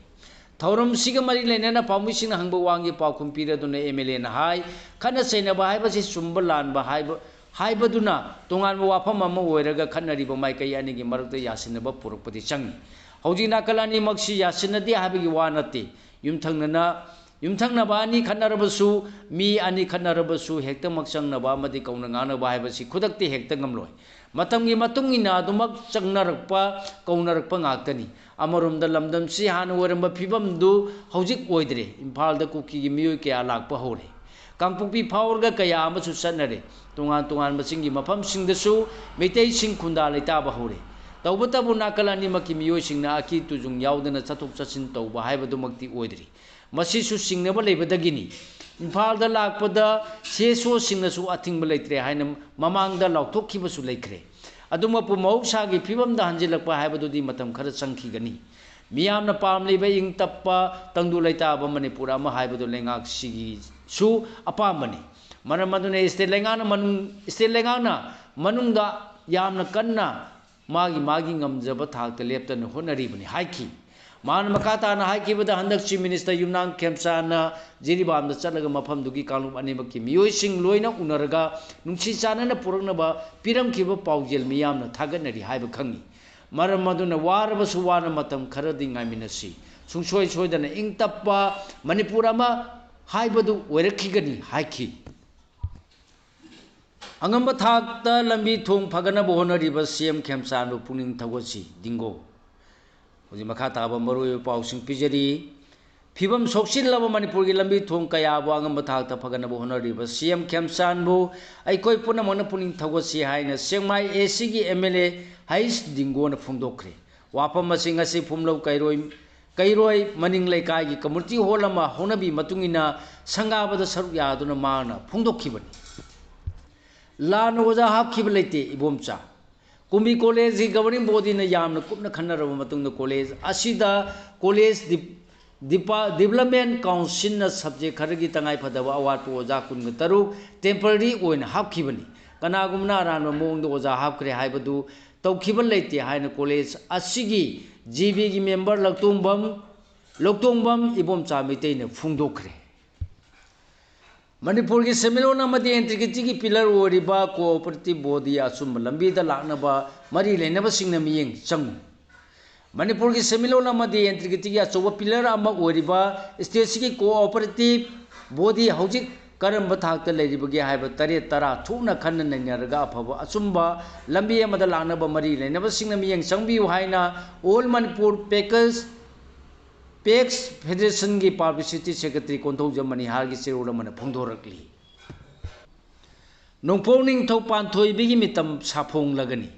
ꯊꯧꯔꯝꯁꯤꯒ ꯃꯔꯤ ꯂꯩꯅꯅ ꯄꯥꯎꯃꯤꯁꯤꯡꯅ ꯍꯪꯕ ꯋꯥꯍꯪꯒꯤ ꯄꯥꯎꯈꯨꯝ ꯄꯤꯔꯗꯨꯅ ꯑꯦꯝ ꯑꯦꯜ ꯑꯦꯅ ꯍꯥꯏ, ꯈꯠꯅ ꯆꯩꯅꯕ ꯍꯥꯏꯕꯁꯤ ꯆꯨꯝꯕ ꯂꯥꯟꯕ ꯍꯥꯏꯕ, ꯍꯥꯏꯕꯗꯨꯅ ꯇꯣꯉꯥꯟꯕ ꯋꯥꯐꯝ ꯑꯃ ꯑꯣꯏꯔꯒ ꯈꯠꯅꯔꯤꯕ ꯃꯥꯏꯀꯩ ꯑꯅꯤꯒꯤ ꯃꯔꯛꯇ ꯌꯥꯁꯤꯟꯅꯕ ꯄꯨꯔꯛꯄꯗꯤ ꯆꯪꯏ꯫ ꯍꯧꯖꯤꯛ ꯅꯥꯀꯜ ꯑꯅꯤꯃꯛꯁꯤ ꯌꯥꯁꯤꯟꯅꯗꯦ ꯍꯥꯏꯕꯒꯤ ꯋꯥ ꯅꯠꯇꯦ꯫ ꯌꯨꯝꯊꯪꯅꯅ, ꯌꯨꯝꯊꯪꯅꯕ ꯑꯅꯤ ꯈꯠꯅꯔꯕꯁꯨ, ꯃꯤ ꯑꯅꯤ ꯈꯠꯅꯔꯕꯁꯨ ꯍꯦꯛꯇꯃꯛ ꯆꯪꯅꯕ ꯑꯃꯗꯤ ꯀꯧꯅ ꯉꯥꯡꯅꯕ ꯍꯥꯏꯕꯁꯤ ꯈꯨꯗꯛꯇꯤ ꯍꯦꯛꯇ ꯉꯝꯂꯣꯏ꯫ ꯃꯇꯝꯒꯤ ꯃꯇꯨꯡ ꯏꯟꯅ ꯑꯗꯨꯃꯛ ꯆꯪꯅꯔꯛꯄ, ꯀꯧꯅꯔꯛꯄ ꯉꯥꯛꯇꯅꯤ꯫ ꯑꯃꯔꯣꯝꯗ ꯂꯝꯗꯝꯁꯤ ꯍꯥꯟꯅ ꯑꯣꯏꯔꯝꯕ ꯐꯤꯕꯝꯗꯨ ꯍꯧꯖꯤꯛ ꯑꯣꯏꯗ꯭ꯔꯦ꯫ ꯏꯝꯐꯥꯜꯗ ꯀꯨꯀꯤꯒꯤ ꯃꯤꯑꯣꯏ ꯀꯌꯥ ꯂꯥꯛꯄ ꯍꯧꯔꯦ꯫ ꯀꯥꯡꯄꯣꯛꯄꯤ ꯐꯥꯎꯔꯒ ꯀꯌꯥ ꯑꯃꯁꯨ ꯆꯠꯅꯔꯦ꯫ ꯇꯣꯉꯥꯟ ꯇꯣꯉꯥꯟꯕꯁꯤꯡꯒꯤ ꯃꯐꯝꯁꯤꯡꯗꯁꯨ ꯃꯩꯇꯩꯁꯤꯡ ꯈꯨꯟꯗꯥ ꯂꯩꯇꯥꯕ ꯍꯧꯔꯦ꯫ ꯇꯧꯕꯇꯕꯨ ꯅꯥꯀꯜ ꯑꯅꯤꯃꯛꯀꯤ ꯃꯤꯑꯣꯏꯁꯤꯡꯅ ꯑꯀꯤ ꯇꯨꯖꯨꯡ ꯌꯥꯎꯗꯅ ꯆꯠꯊꯣꯛ ꯆꯠꯁꯤꯟ ꯇꯧꯕ ꯍꯥꯏꯕꯗꯨꯃꯛꯇꯤ ꯑꯣꯏꯗ꯭ꯔꯤ꯫ ꯃꯁꯤꯁꯨ ꯆꯤꯡꯅꯕ ꯂꯩꯕꯗꯒꯤꯅꯤ꯫ ꯏꯝꯐꯥꯜꯗ ꯂꯥꯛꯄꯗ ꯁꯤ ꯑꯦꯁ ꯑꯣꯁꯤꯡꯅꯁꯨ ꯑꯊꯤꯡꯕ ꯂꯩꯇ꯭ꯔꯦ ꯍꯥꯏꯅ ꯃꯃꯥꯡꯗ ꯂꯥꯎꯊꯣꯛꯈꯤꯕꯁꯨ ꯂꯩꯈ꯭ꯔꯦ꯫ ꯑꯗꯨꯃꯛꯄꯨ ꯃꯍꯧꯁꯥꯒꯤ ꯐꯤꯕꯝꯗ ꯍꯟꯖꯤꯜꯂꯛꯄ ꯍꯥꯏꯕꯗꯨꯗꯤ ꯃꯇꯝ ꯈꯔ ꯆꯪꯈꯤꯒꯅꯤ꯫ ꯃꯤꯌꯥꯝꯅ ꯄꯥꯝꯂꯤꯕ ꯏꯪ ꯇꯞꯄ ꯇꯪꯗꯨ ꯂꯩꯇꯥꯕ ꯃꯅꯤꯄꯨꯔ ꯑꯃ ꯍꯥꯏꯕꯗꯨ ꯂꯩꯉꯥꯛꯁꯤꯒꯤꯁꯨ ꯑꯄꯥꯝꯕꯅꯤ꯫ ꯃꯔꯝ ꯑꯗꯨꯅ state ꯂꯩꯉꯥꯛꯅ ꯃꯅꯨꯡ, state ꯂꯩꯉꯥꯛꯅ ꯃꯅꯨꯡꯗ ꯌꯥꯝꯅ ꯀꯟꯅ ꯃꯥꯒꯤ ꯃꯥꯒꯤ ꯉꯝꯖꯕ ꯊꯥꯛꯇ ꯂꯦꯞꯇꯅ ꯍꯣꯠꯅꯔꯤꯕꯅꯤ ꯍꯥꯏꯈꯤ꯫ ꯃꯥꯅ ꯃꯈꯥ ꯇꯥꯅ ꯍꯥꯏꯈꯤꯕꯗ, ꯍꯟꯗꯛ Chief Minister ꯌꯨꯝꯅꯥꯝ ꯈꯦꯝꯆꯥꯟꯅ ꯖꯤꯔꯤꯕꯥꯝꯗ ꯆꯠꯂꯒ ꯃꯐꯝꯗꯨꯒꯤ ꯀꯥꯡꯂꯨꯞ ꯑꯅꯤꯃꯛꯀꯤ ꯃꯤꯑꯣꯏꯁꯤꯡ ꯂꯣꯏꯅ ꯎꯅꯔꯒ ꯅꯨꯡꯁꯤ ꯆꯥꯟꯅꯅ ꯄꯨꯔꯛꯅꯕ ꯄꯤꯔꯝꯈꯤꯕ ꯄꯥꯎꯖꯦꯜ ꯃꯤꯌꯥꯝꯅ ꯊꯥꯒꯠꯅꯔꯤ ꯍꯥꯏꯕ ꯈꯪꯉꯤ꯫ ꯃꯔꯝ ꯑꯗꯨꯅ ꯋꯥꯔꯕꯁꯨ ꯋꯥꯅ ꯃꯇꯝ ꯈꯔꯗꯤ ꯉꯥꯏꯃꯤꯟꯅꯁꯤ꯫ ꯁꯨꯡꯁꯣꯏ ꯁꯣꯏꯗꯅ ꯏꯪ ꯇꯞꯄ ꯃꯅꯤꯄꯨꯔ ꯑꯃ ꯍꯥꯏꯕꯗꯨ ꯑꯣꯏꯔꯛꯈꯤꯒꯅꯤ ꯍꯥꯏꯈꯤ꯫ ꯑꯉꯝꯕ ꯊꯥꯛꯇ ꯂꯝꯕꯤ ꯊꯣꯡ ꯐꯒꯠꯅꯕ ꯍꯣꯠꯅꯔꯤꯕ ꯁꯤ ꯑꯦꯝ ꯈꯦꯝꯆꯥꯟꯕꯨ ꯄꯨꯛꯅꯤꯡ ꯊꯧꯒꯠꯁꯤ, ꯗꯤꯡꯒꯣ꯫ ꯍꯧꯖꯤꯛ ꯃꯈꯥ ꯇꯥꯕ ꯃꯔꯨꯑꯣꯏꯕ ꯄꯥꯎꯁꯤꯡ ꯄꯤꯖꯔꯤ꯫ ꯐꯤꯕꯝ ꯁꯣꯛꯆꯤꯜꯂꯕ ꯃꯅꯤꯄꯨꯔꯒꯤ ꯂꯝꯕꯤ ꯊꯣꯡ ꯀꯌꯥꯕꯨ ꯑꯉꯝꯕ ꯊꯥꯛꯇ ꯐꯒꯠꯅꯕ ꯍꯣꯠꯅꯔꯤꯕ ꯁꯤ ꯑꯦꯝ ꯈꯦꯝꯆꯥꯟꯕꯨ ꯑꯩꯈꯣꯏ ꯄꯨꯝꯅꯃꯛꯅ ꯄꯨꯛꯅꯤꯡ ꯊꯧꯒꯠꯁꯤ ꯍꯥꯏꯅ ꯁꯦꯛꯃꯥꯏ ꯑꯦ ꯁꯤꯒꯤ ꯑꯦꯝ ꯑꯦꯜ ꯑꯦ ꯍꯩꯁ ꯗꯤꯡꯒꯣꯅ ꯐꯣꯡꯗꯣꯛꯈ꯭ꯔꯦ꯫ ꯋꯥꯐꯝ ꯑꯁꯤ ꯉꯁꯤ ꯐꯨꯝꯂꯧ ꯀꯩꯔꯣꯏ, ꯀꯩꯔꯣꯏ ꯃꯅꯤꯡ ꯂꯩꯀꯥꯏꯒꯤ community hall ꯑꯃ ꯍꯧꯅꯕꯤ ꯃꯇꯨꯡ ꯏꯟꯅ ꯁꯪꯒꯥꯕꯗ ꯁꯔꯨꯛ ꯌꯥꯗꯨꯅ ꯃꯍꯥꯛꯅ ꯐꯣꯡꯗꯣꯛꯈꯤꯕꯅꯤ꯫ ꯂꯥꯟꯅ ꯑꯣꯖꯥ ꯍꯥꯞꯈꯤꯕ ꯂꯩꯇꯦ, ꯏꯕꯣꯝꯆꯥ꯫ ꯀꯨꯝꯕꯤ ꯀꯣꯂꯦꯖꯀꯤ governing bodyꯅ ꯌꯥꯝꯅ ꯀꯨꯞꯅ ꯈꯟꯅꯔꯕ ꯃꯇꯨꯡꯗ ꯀꯣꯂꯦꯖ ꯑꯁꯤꯗ college deep-, Deepa-, development councilꯅ subject ꯈꯔꯒꯤ ꯇꯉꯥꯏꯐꯗꯕ ꯑꯋꯥꯠꯄ ꯑꯣꯖꯥ ꯀꯨꯟꯒ ꯇꯔꯨꯛ temporary ꯑꯣꯏꯅ ꯍꯥꯞꯈꯤꯕꯅꯤ꯫ ꯀꯅꯥꯒꯨꯝꯕꯅ ꯑꯔꯥꯟꯕ ꯃꯑꯣꯡꯗ ꯑꯣꯖꯥ ꯍꯥꯞꯈ꯭ꯔꯦ ꯍꯥꯏꯕꯗꯨ ꯇꯧꯈꯤꯕ ꯂꯩꯇꯦ ꯍꯥꯏꯅ ꯀꯣꯂꯦꯖ ꯑꯁꯤꯒꯤ ꯖꯤ ꯕꯤꯒꯤ member ꯂꯧꯇꯣꯡꯕꯝ, ꯂꯧꯇꯣꯡꯕꯝ ꯏꯕꯣꯝꯆꯥ ꯃꯩꯇꯩꯅ ꯐꯣꯡꯗꯣꯛꯈ꯭ꯔꯦ꯫ ꯃꯅꯤꯄꯨꯔꯒꯤ ꯁꯦꯟꯃꯤꯠꯂꯣꯟ ꯑꯃꯗꯤ integrityꯒꯤ pillar ꯑꯣꯏꯔꯤꯕ cooperative body ꯑꯆꯨꯝꯕ ꯂꯝꯕꯤꯗ ꯂꯥꯛꯅꯕ ꯃꯔꯤ ꯂꯩꯅꯕꯁꯤꯡꯅ ꯃꯤꯠꯌꯦꯡ ꯆꯪꯉꯨ꯫ ꯃꯅꯤꯄꯨꯔꯒꯤ ꯁꯦꯟꯃꯤꯠꯂꯣꯟ ꯑꯃꯗꯤ integrityꯒꯤ ꯑꯆꯧꯕ pillar ꯑꯃ ꯑꯣꯏꯔꯤꯕ stateꯁꯤꯒꯤ cooperative body ꯍꯧꯖꯤꯛ ꯀꯔꯝꯕ ꯊꯥꯛꯇ ꯂꯩꯔꯤꯕꯒꯦ ꯍꯥꯏꯕ ꯇꯔꯦꯠ ꯇꯔꯥ ꯊꯣꯛꯅ ꯈꯟꯅ ꯅꯩꯅꯔꯒ ꯑꯐꯕ ꯑꯆꯨꯝꯕ ꯂꯝꯕꯤ ꯑꯃꯗ ꯂꯥꯛꯅꯕ ꯃꯔꯤ ꯂꯩꯅꯕꯁꯤꯡꯅ ꯃꯤꯠꯌꯦꯡ ꯆꯪꯕꯤꯌꯨ ꯍꯥꯏꯅ All Manipur Packers Apex Federationꯒꯤ Publicity Secretary Konthoujam ꯃꯅꯤꯍꯥꯔꯒꯤ ꯆꯦꯔꯣꯜ ꯑꯃꯅ ꯐꯣꯡꯗꯣꯔꯛꯂꯤ꯫ ꯅꯣꯡꯄꯣꯛ ꯅꯤꯡꯊꯧ ꯄꯥꯟꯊꯣꯏꯕꯤꯒꯤ ꯃꯤꯇꯝ ꯁꯥꯐꯣꯡꯂꯒꯅꯤ꯫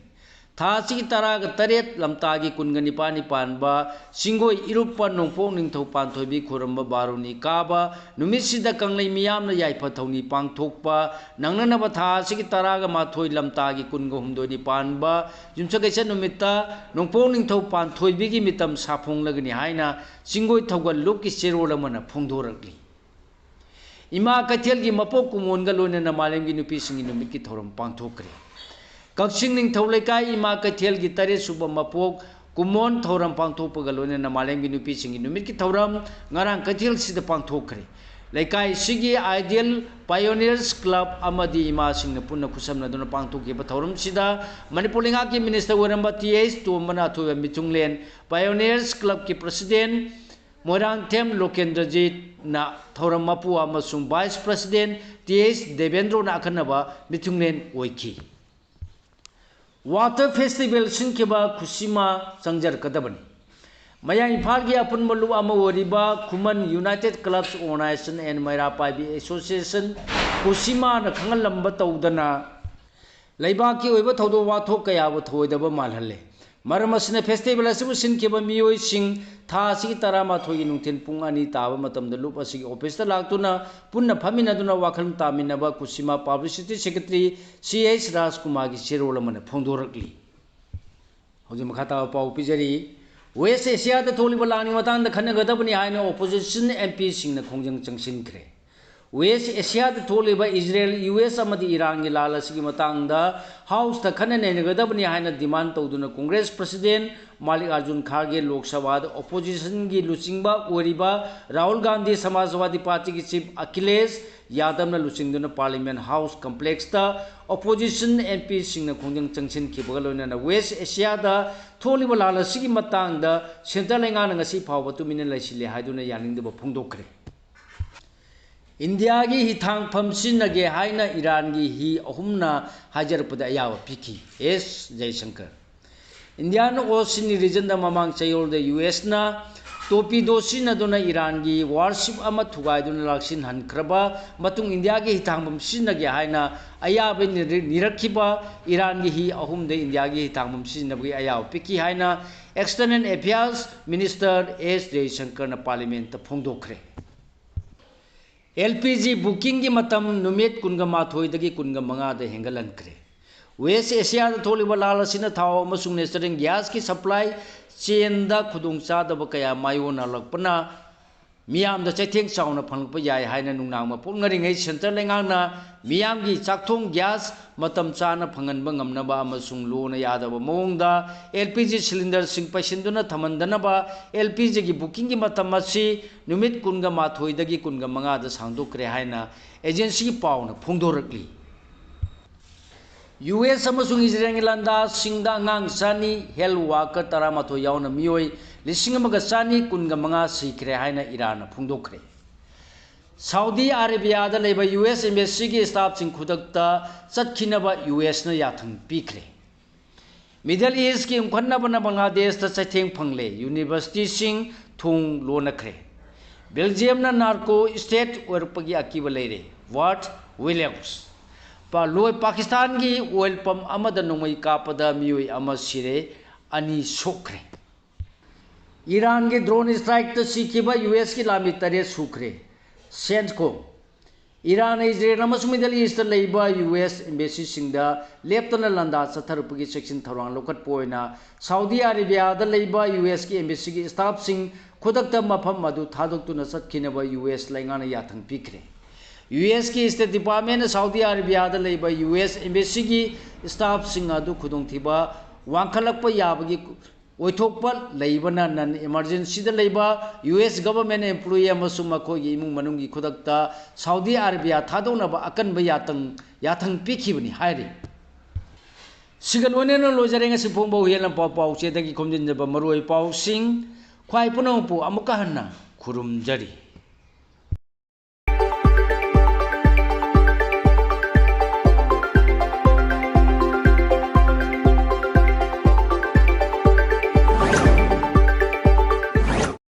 ꯊꯥ ꯑꯁꯤꯒꯤ ꯇꯔꯥꯒ ꯇꯔꯦꯠ, ꯂꯝꯇꯥꯒꯤ ꯀꯨꯟꯒ ꯅꯤꯄꯥꯜꯅꯤ ꯄꯥꯟꯕ ꯆꯤꯡꯒꯣꯏ ꯏꯔꯨꯞꯄ ꯅꯣꯡꯄꯣꯛ ꯅꯤꯡꯊꯧ ꯄꯥꯟꯊꯣꯏꯕꯤ ꯈꯨꯔꯝꯕ ꯕꯥꯔꯨꯅꯤ ꯀꯥꯕ ꯅꯨꯃꯤꯠꯁꯤꯗ ꯀꯪꯂꯩ ꯃꯤꯌꯥꯝꯅ ꯌꯥꯏꯐ ꯊꯧꯅꯤ ꯄꯥꯡꯊꯣꯛꯄ ꯅꯪꯅꯅꯕ ꯊꯥ ꯑꯁꯤꯒꯤ ꯇꯔꯥꯒ ꯃꯥꯊꯣꯏ, ꯂꯝꯇꯥꯒꯤ ꯀꯨꯟꯒ ꯍꯨꯝꯗꯣꯏꯅꯤ ꯄꯥꯟꯕ ꯌꯨꯝꯁꯀꯩꯁ ꯅꯨꯃꯤꯠꯇ ꯅꯣꯡꯄꯣꯛ ꯅꯤꯡꯊꯧ ꯄꯥꯟꯊꯣꯏꯕꯤꯒꯤ ꯃꯤꯇꯝ ꯁꯥꯐꯣꯡꯂꯒꯅꯤ ꯍꯥꯏꯅ ꯆꯤꯡꯒꯣꯏ ꯊꯧꯒꯜ ꯂꯨꯞꯀꯤ ꯆꯦꯔꯣꯜ ꯑꯃꯅ ꯐꯣꯡꯗꯣꯔꯛꯂꯤ꯫ ꯏꯃꯥ ꯀꯩꯊꯦꯜꯒꯤ ꯃꯄꯣꯛ ꯀꯨꯝꯑꯣꯟꯒ ꯂꯣꯏꯅꯅ ꯃꯥꯂꯦꯝꯒꯤ ꯅꯨꯄꯤꯁꯤꯡꯒꯤ ꯅꯨꯃꯤꯠꯀꯤ ꯊꯧꯔꯝ ꯄꯥꯡꯊꯣꯛꯈ꯭ꯔꯦ꯫ ꯀꯛꯆꯤꯡ ꯅꯤꯡꯊꯧ ꯂꯩꯀꯥꯏ ꯏꯃꯥ ꯀꯩꯊꯦꯜꯒꯤ ꯇꯔꯦꯠ ꯁꯨꯕ ꯃꯄꯣꯛ ꯀꯨꯝꯑꯣꯟ ꯊꯧꯔꯝ ꯄꯥꯡꯊꯣꯛꯄꯒ ꯂꯣꯏꯅꯅ ꯃꯥꯂꯦꯝꯒꯤ ꯅꯨꯄꯤꯁꯤꯡꯒꯤ ꯅꯨꯃꯤꯠꯀꯤ ꯊꯧꯔꯝ ꯉꯔꯥꯡ ꯀꯩꯊꯦꯜꯁꯤꯗ ꯄꯥꯡꯊꯣꯛꯈ꯭ꯔꯦ꯫ ꯂꯩꯀꯥꯏꯁꯤꯒꯤ Ideal Pioneers Club ꯑꯃꯗꯤ ꯏꯃꯥꯁꯤꯡꯅ ꯄꯨꯟꯅ ꯈꯨꯠꯁꯝꯅꯗꯨꯅ ꯄꯥꯡꯊꯣꯛꯈꯤꯕ ꯊꯧꯔꯝꯁꯤꯗ ꯃꯅꯤꯄꯨꯔ ꯂꯩꯉꯥꯛꯀꯤ ꯃꯤꯅꯤꯁꯇꯔ ꯑꯣꯏꯔꯝꯕ ꯇꯤ ꯑꯩꯆ ꯇꯣꯝꯕꯅ ꯑꯊꯣꯏꯕ ꯃꯤꯊꯨꯡꯂꯦꯟ, Pioneers Clubꯀꯤ President ꯃꯣꯏꯔꯥꯡꯊꯦꯝ ꯂꯣꯀꯦꯟꯗ꯭ꯔꯖꯤꯠꯅ ꯊꯧꯔꯝ ꯃꯄꯨ ꯑꯃꯁꯨꯡ Vice President ꯇꯤ ꯑꯩꯆ ꯗꯦꯕꯦꯟꯗ꯭ꯔꯣꯅ ꯑꯈꯟꯅꯕ ꯃꯤꯊꯨꯡꯂꯦꯟ ꯑꯣꯏꯈꯤ꯫ Water Festival ꯁꯤꯟꯈꯤꯕ ꯈꯨꯁꯤꯃꯥ ꯆꯪꯖꯔꯛꯀꯗꯕꯅꯤ꯫ ꯃꯌꯥꯏ ꯏꯝꯐꯥꯜꯒꯤ ꯑꯄꯨꯟꯕ ꯂꯨꯞ ꯑꯃ ꯑꯣꯏꯔꯤꯕ ꯈꯨꯃꯟ United Clubs Organisation and ꯃꯩꯔꯥ ꯄꯥꯏꯕꯤ Association ꯈꯨꯁꯤꯃꯥꯅ ꯈꯪꯍꯜꯂꯝꯕ ꯇꯧꯗꯅ ꯂꯩꯕꯥꯛꯀꯤ ꯑꯣꯏꯕ ꯊꯧꯗꯣꯛ ꯋꯥꯊꯣꯛ ꯀꯌꯥꯕꯨ ꯊꯧꯑꯣꯏꯗꯕ ꯃꯥꯜꯍꯜꯂꯦ꯫ ꯃꯔꯝ ꯑꯁꯤꯅ festival ꯑꯁꯤꯕꯨ ꯁꯤꯟꯈꯤꯕ ꯃꯤꯑꯣꯏꯁꯤꯡ ꯊꯥ ꯑꯁꯤꯒꯤ ꯇꯔꯥꯃꯥꯊꯣꯏꯒꯤ ꯅꯨꯡꯊꯤꯜ ꯄꯨꯡ ꯑꯅꯤ ꯇꯥꯕ ꯃꯇꯝꯗ ꯂꯨꯞ ꯑꯁꯤꯒꯤ officeꯇ ꯂꯥꯛꯇꯨꯅ ꯄꯨꯟꯅ ꯐꯝꯃꯤꯟꯅꯗꯨꯅ ꯋꯥꯈꯜ ꯇꯥꯃꯤꯟꯅꯕ ꯈꯨꯁꯤꯃꯥ Publicity Secretary ꯁꯤ ꯑꯩꯆ ꯔꯥꯖꯀꯨꯃꯥꯔꯒꯤ ꯆꯦꯔꯣꯜ ꯑꯃꯅ ꯐꯣꯡꯗꯣꯔꯛꯂꯤ꯫ ꯍꯧꯖꯤꯛ ꯃꯈꯥ ꯇꯥꯕ ꯄꯥꯎ ꯄꯤꯖꯔꯤ꯫ West Asiaꯗ ꯊꯣꯛꯂꯤꯕ ꯂꯥꯟꯒꯤ ꯃꯇꯥꯡꯗ ꯈꯟꯅꯒꯗꯕꯅꯤ ꯍꯥꯏꯅ opposition MPꯁꯤꯡꯅ ꯈꯣꯡꯖꯪ ꯆꯪꯁꯤꯟꯈ꯭ꯔꯦ꯫ West Asiaꯗ ꯊꯣꯛꯂꯤꯕ ꯏꯖꯔꯦꯜ, ꯌꯨ ꯑꯦꯁ ꯑꯃꯗꯤ ꯏꯔꯥꯟꯒꯤ ꯂꯥꯜ ꯑꯁꯤꯒꯤ ꯃꯇꯥꯡꯗ Houseꯇ ꯈꯟꯅ ꯅꯩꯅꯒꯗꯕꯅꯤ ꯍꯥꯏꯅ demand ꯇꯧꯗꯨꯅ Congress President ꯃꯥꯂꯤꯛ ꯑꯥꯔꯖꯨꯟ ꯈꯥꯔꯒꯦ, ꯂꯣꯛ ꯁꯚꯥꯗ oppositionꯒꯤ ꯂꯨꯆꯤꯡꯕ ꯑꯣꯏꯔꯤꯕ ꯔꯥꯍꯨꯜ ꯒꯥꯟꯙꯤ, ꯁꯃꯥꯖꯋꯥꯗꯤ ꯄꯥꯔꯇꯤꯒꯤ chief ꯑꯈꯤꯂꯦꯁ ꯌꯥꯗꯕꯅ ꯂꯨꯆꯤꯡꯗꯨꯅ Parliament House Complexꯇ opposition MPꯁꯤꯡꯅ ꯈꯣꯡꯖꯪ ꯆꯪꯁꯤꯟꯈꯤꯕꯒ ꯂꯣꯏꯅꯅ West Asiaꯗ ꯊꯣꯛꯂꯤꯕ ꯂꯥꯜ ꯑꯁꯤꯒꯤ ꯃꯇꯥꯡꯗ centre ꯂꯩꯉꯥꯛꯅ ꯉꯁꯤ ꯐꯥꯎꯕ ꯇꯨꯃꯤꯟꯅ ꯂꯩꯁꯤꯜꯂꯦ ꯍꯥꯏꯗꯨꯅ ꯌꯥꯅꯤꯡꯗꯕ ꯐꯣꯡꯗꯣꯛꯈ꯭ꯔꯦ꯫ ꯏꯟꯗꯤꯌꯥꯒꯤ ꯍꯤꯊꯥꯡꯐꯝ ꯁꯤꯖꯤꯟꯅꯒꯦ ꯍꯥꯏꯅ ꯏꯔꯥꯟꯒꯤ ꯍꯤ ꯑꯍꯨꯝꯅ ꯍꯥꯏꯖꯔꯛꯄꯗ ꯑꯌꯥꯕ ꯄꯤꯈꯤ꯫ ꯑꯦꯁ ꯖꯌꯁꯪꯀꯔ꯫ Indian Ocean regionꯗ ꯃꯃꯥꯡ ꯆꯌꯣꯜꯗ ꯌꯨ ꯑꯦꯁꯅ ꯇꯣꯔꯄꯤꯗꯣ ꯁꯤꯖꯤꯟꯅꯗꯨꯅ ꯏꯔꯥꯟꯒꯤ ꯋꯥꯔꯁꯤꯞ ꯑꯃ ꯊꯨꯒꯥꯏꯗꯨꯅ ꯂꯥꯛꯁꯤꯟꯍꯟꯈ꯭ꯔꯕ ꯃꯇꯨꯡ, ꯏꯟꯗꯤꯌꯥꯒꯤ ꯍꯤꯊꯥꯡꯐꯝ ꯁꯤꯖꯤꯟꯅꯒꯦ ꯍꯥꯏꯅ ꯑꯌꯥꯕ ꯅꯤꯔ-, ꯅꯤꯔꯛꯈꯤꯕ ꯏꯔꯥꯟꯒꯤ ꯍꯤ ꯑꯍꯨꯝꯗ ꯏꯟꯗꯤꯌꯥꯒꯤ ꯍꯤꯊꯥꯡꯐꯝ ꯁꯤꯖꯤꯟꯅꯕꯒꯤ ꯑꯌꯥꯕ ꯄꯤꯈꯤ ꯍꯥꯏꯅ External Affairs Minister ꯑꯦꯁ ꯖꯌꯁꯪꯀꯔꯅ Parliamentꯇ ꯐꯣꯡꯗꯣꯛꯈ꯭ꯔꯦ꯫ ꯑꯦꯜ ꯄꯤ ꯖꯤ bookingꯒꯤ ꯃꯇꯝ ꯅꯨꯃꯤꯠ ꯀꯨꯟꯒ ꯃꯥꯊꯣꯏꯗꯒꯤ ꯀꯨꯟꯒ ꯃꯉꯥꯗ ꯍꯦꯟꯒꯠꯍꯟꯈ꯭ꯔꯦ꯫ West Asiaꯗ ꯊꯣꯛꯂꯤꯕ ꯂꯥꯜ ꯑꯁꯤꯅ ꯊꯥꯎ ꯑꯃꯁꯨꯡ natural gasꯀꯤ supply chainꯗ ꯈꯨꯗꯣꯡꯆꯥꯗꯕ ꯀꯌꯥ ꯃꯥꯌꯣꯛꯅꯔꯛꯄꯅ ꯃꯤꯌꯥꯝꯗ ꯆꯩꯊꯦꯡ ꯆꯥꯎꯅ ꯐꯪꯂꯛꯄ ꯌꯥꯏ ꯍꯥꯏꯅ ꯅꯨꯡꯅꯥꯡ ꯃꯄꯣꯛꯅꯔꯤꯉꯩ central ꯂꯩꯉꯥꯛꯅ ꯃꯤꯌꯥꯝꯒꯤ ꯆꯥꯛꯊꯣꯡ gas ꯃꯇꯝ ꯆꯥꯅ ꯐꯪꯍꯟꯕ ꯉꯝꯅꯕ ꯑꯃꯁꯨꯡ ꯂꯣꯅ ꯌꯥꯗꯕ ꯃꯑꯣꯡꯗ L P G cylinderꯁꯤꯡ ꯄꯩꯁꯤꯟꯗꯨꯅ ꯊꯝꯍꯟꯗꯅꯕ L P Gꯒꯤ bookingꯒꯤ ꯃꯇꯝ ꯑꯁꯤ ꯅꯨꯃꯤꯠ ꯀꯨꯟꯒ ꯃꯥꯊꯣꯏꯗꯒꯤ ꯀꯨꯟꯒ ꯃꯉꯥꯗ ꯁꯥꯡꯗꯣꯛꯈ꯭ꯔꯦ ꯍꯥꯏꯅ agencyꯒꯤ ꯄꯥꯎꯅ ꯐꯣꯡꯗꯣꯔꯛꯂꯤ꯫ U S ꯑꯃꯁꯨꯡ ꯏꯖꯔꯦꯜꯒꯤ ꯂꯥꯟꯗꯥꯁꯤꯡꯗ ꯑꯉꯥꯡ ꯆꯅꯤ, health worker ꯇꯔꯥꯃꯥꯊꯣꯏ ꯌꯥꯎꯅ ꯃꯤꯑꯣꯏ ꯂꯤꯁꯤꯡ ꯑꯃꯒ ꯆꯅꯤ ꯀꯨꯟꯒ ꯃꯉꯥ ꯁꯤꯈ꯭ꯔꯦ ꯍꯥꯏꯅ ꯏꯔꯥꯟꯅ ꯐꯣꯡꯗꯣꯛꯈ꯭ꯔꯦ꯫ ꯁꯥꯎꯗꯤ ꯑꯔꯦꯕꯤꯌꯥꯗ ꯂꯩꯕ U S embassyꯒꯤ staffꯁꯤꯡ ꯈꯨꯗꯛꯇ ꯆꯠꯈꯤꯅꯕ U Sꯅ ꯌꯥꯊꯪ ꯄꯤꯈ꯭ꯔꯦ꯫ Middle Eastꯀꯤ ꯌꯨꯝꯈꯠꯅꯕꯅ ꯕꯪꯒ꯭ꯂꯥꯗꯦꯁꯇ ꯆꯩꯊꯦꯡ ꯐꯪꯂꯦ, universityꯁꯤꯡ ꯊꯣꯡ ꯂꯣꯟꯅꯈ꯭ꯔꯦ꯫ Belgiumꯅ narco state ꯑꯣꯏꯔꯛꯄꯒꯤ ꯑꯀꯤꯕ ꯂꯩꯔꯦ꯫ World Williams꯫ ꯄꯥ-, ꯂꯣꯏ ꯄꯥꯀꯤꯁꯇꯥꯟꯒꯤ oil pump ꯑꯃꯗ ꯅꯣꯡꯃꯩ ꯀꯥꯞꯄꯗ ꯃꯤꯑꯣꯏ ꯑꯃ ꯁꯤꯔꯦ, ꯑꯅꯤ ꯁꯣꯛꯈ꯭ꯔꯦ꯫ ꯏꯔꯥꯟꯒꯤ drone strikeꯇ ꯁꯤꯈꯤꯕ U Sꯀꯤ ꯂꯥꯟꯃꯤ ꯇꯔꯦꯠ ꯁꯨꯈ꯭ꯔꯦ꯫ CENTCOM꯫ ꯏꯔꯥꯟꯅ ꯏꯖꯔꯦꯜ ꯑꯃꯁꯨꯡ Middle Eastꯇ ꯂꯩꯕ U S embassyꯁꯤꯡꯗ ꯂꯦꯞꯇꯅ ꯂꯥꯟꯗꯥ ꯆꯠꯊꯔꯛꯄꯒꯤ ꯆꯦꯛꯁꯤꯟ ꯊꯧꯔꯥꯡ ꯂꯧꯈꯠꯄ ꯑꯣꯏꯅ ꯁꯥꯎꯗꯤ ꯑꯔꯦꯕꯤꯌꯥꯗ ꯂꯩꯕ U Sꯀꯤ embassyꯒꯤ staffꯁꯤꯡ ꯈꯨꯗꯛꯇ ꯃꯐꯝ ꯑꯗꯨ ꯊꯥꯗꯣꯛꯇꯨꯅ ꯆꯠꯈꯤꯅꯕ U S ꯂꯩꯉꯥꯛꯅ ꯌꯥꯊꯪ ꯄꯤꯈ꯭ꯔꯦ꯫ U Sꯀꯤ State Departmentꯅ ꯁꯥꯎꯗꯤ ꯑꯔꯦꯕꯤꯌꯥꯗ ꯂꯩꯕ U S embassyꯒꯤ staffꯁꯤꯡ ꯑꯗꯨ ꯈꯨꯗꯣꯡꯊꯤꯕ ꯋꯥꯡꯈꯠꯂꯛꯄ ꯌꯥꯕꯒꯤ ꯑꯣꯏꯊꯣꯛꯄ ꯂꯩꯕꯅ non emergencyꯗ ꯂꯩꯕ U S government employee ꯑꯃꯁꯨꯡ ꯃꯈꯣꯏꯒꯤ ꯏꯃꯨꯡ ꯃꯅꯨꯡꯒꯤ ꯈꯨꯗꯛꯇ ꯁꯥꯎꯗꯤ ꯑꯔꯦꯕꯤꯌꯥ ꯊꯥꯗꯣꯛꯅꯕ ꯑꯀꯟꯕ ꯌꯥꯇꯪ-, ꯌꯥꯊꯪ ꯄꯤꯈꯤꯕꯅꯤ ꯍꯥꯏꯔꯤ꯫ ꯁꯤꯒ ꯂꯣꯏꯅꯅ ꯂꯣꯏꯖꯔꯦ ꯉꯁꯤ ꯐꯣꯡꯕ ꯍꯨꯏꯌꯦꯟ ꯂꯝꯄꯥꯛ ꯄꯥꯎꯆꯦꯗꯒꯤ ꯈꯣꯝꯖꯤꯟꯖꯕ ꯃꯔꯨꯑꯣꯏꯕ ꯄꯥꯎꯁꯤꯡ꯫ ꯈ꯭ꯋꯥꯏ ꯄꯨꯝꯅꯃꯛꯄꯨ ꯑꯃꯨꯛꯀ ꯍꯟꯅ ꯈꯨꯔꯨꯝꯖꯔꯤ꯫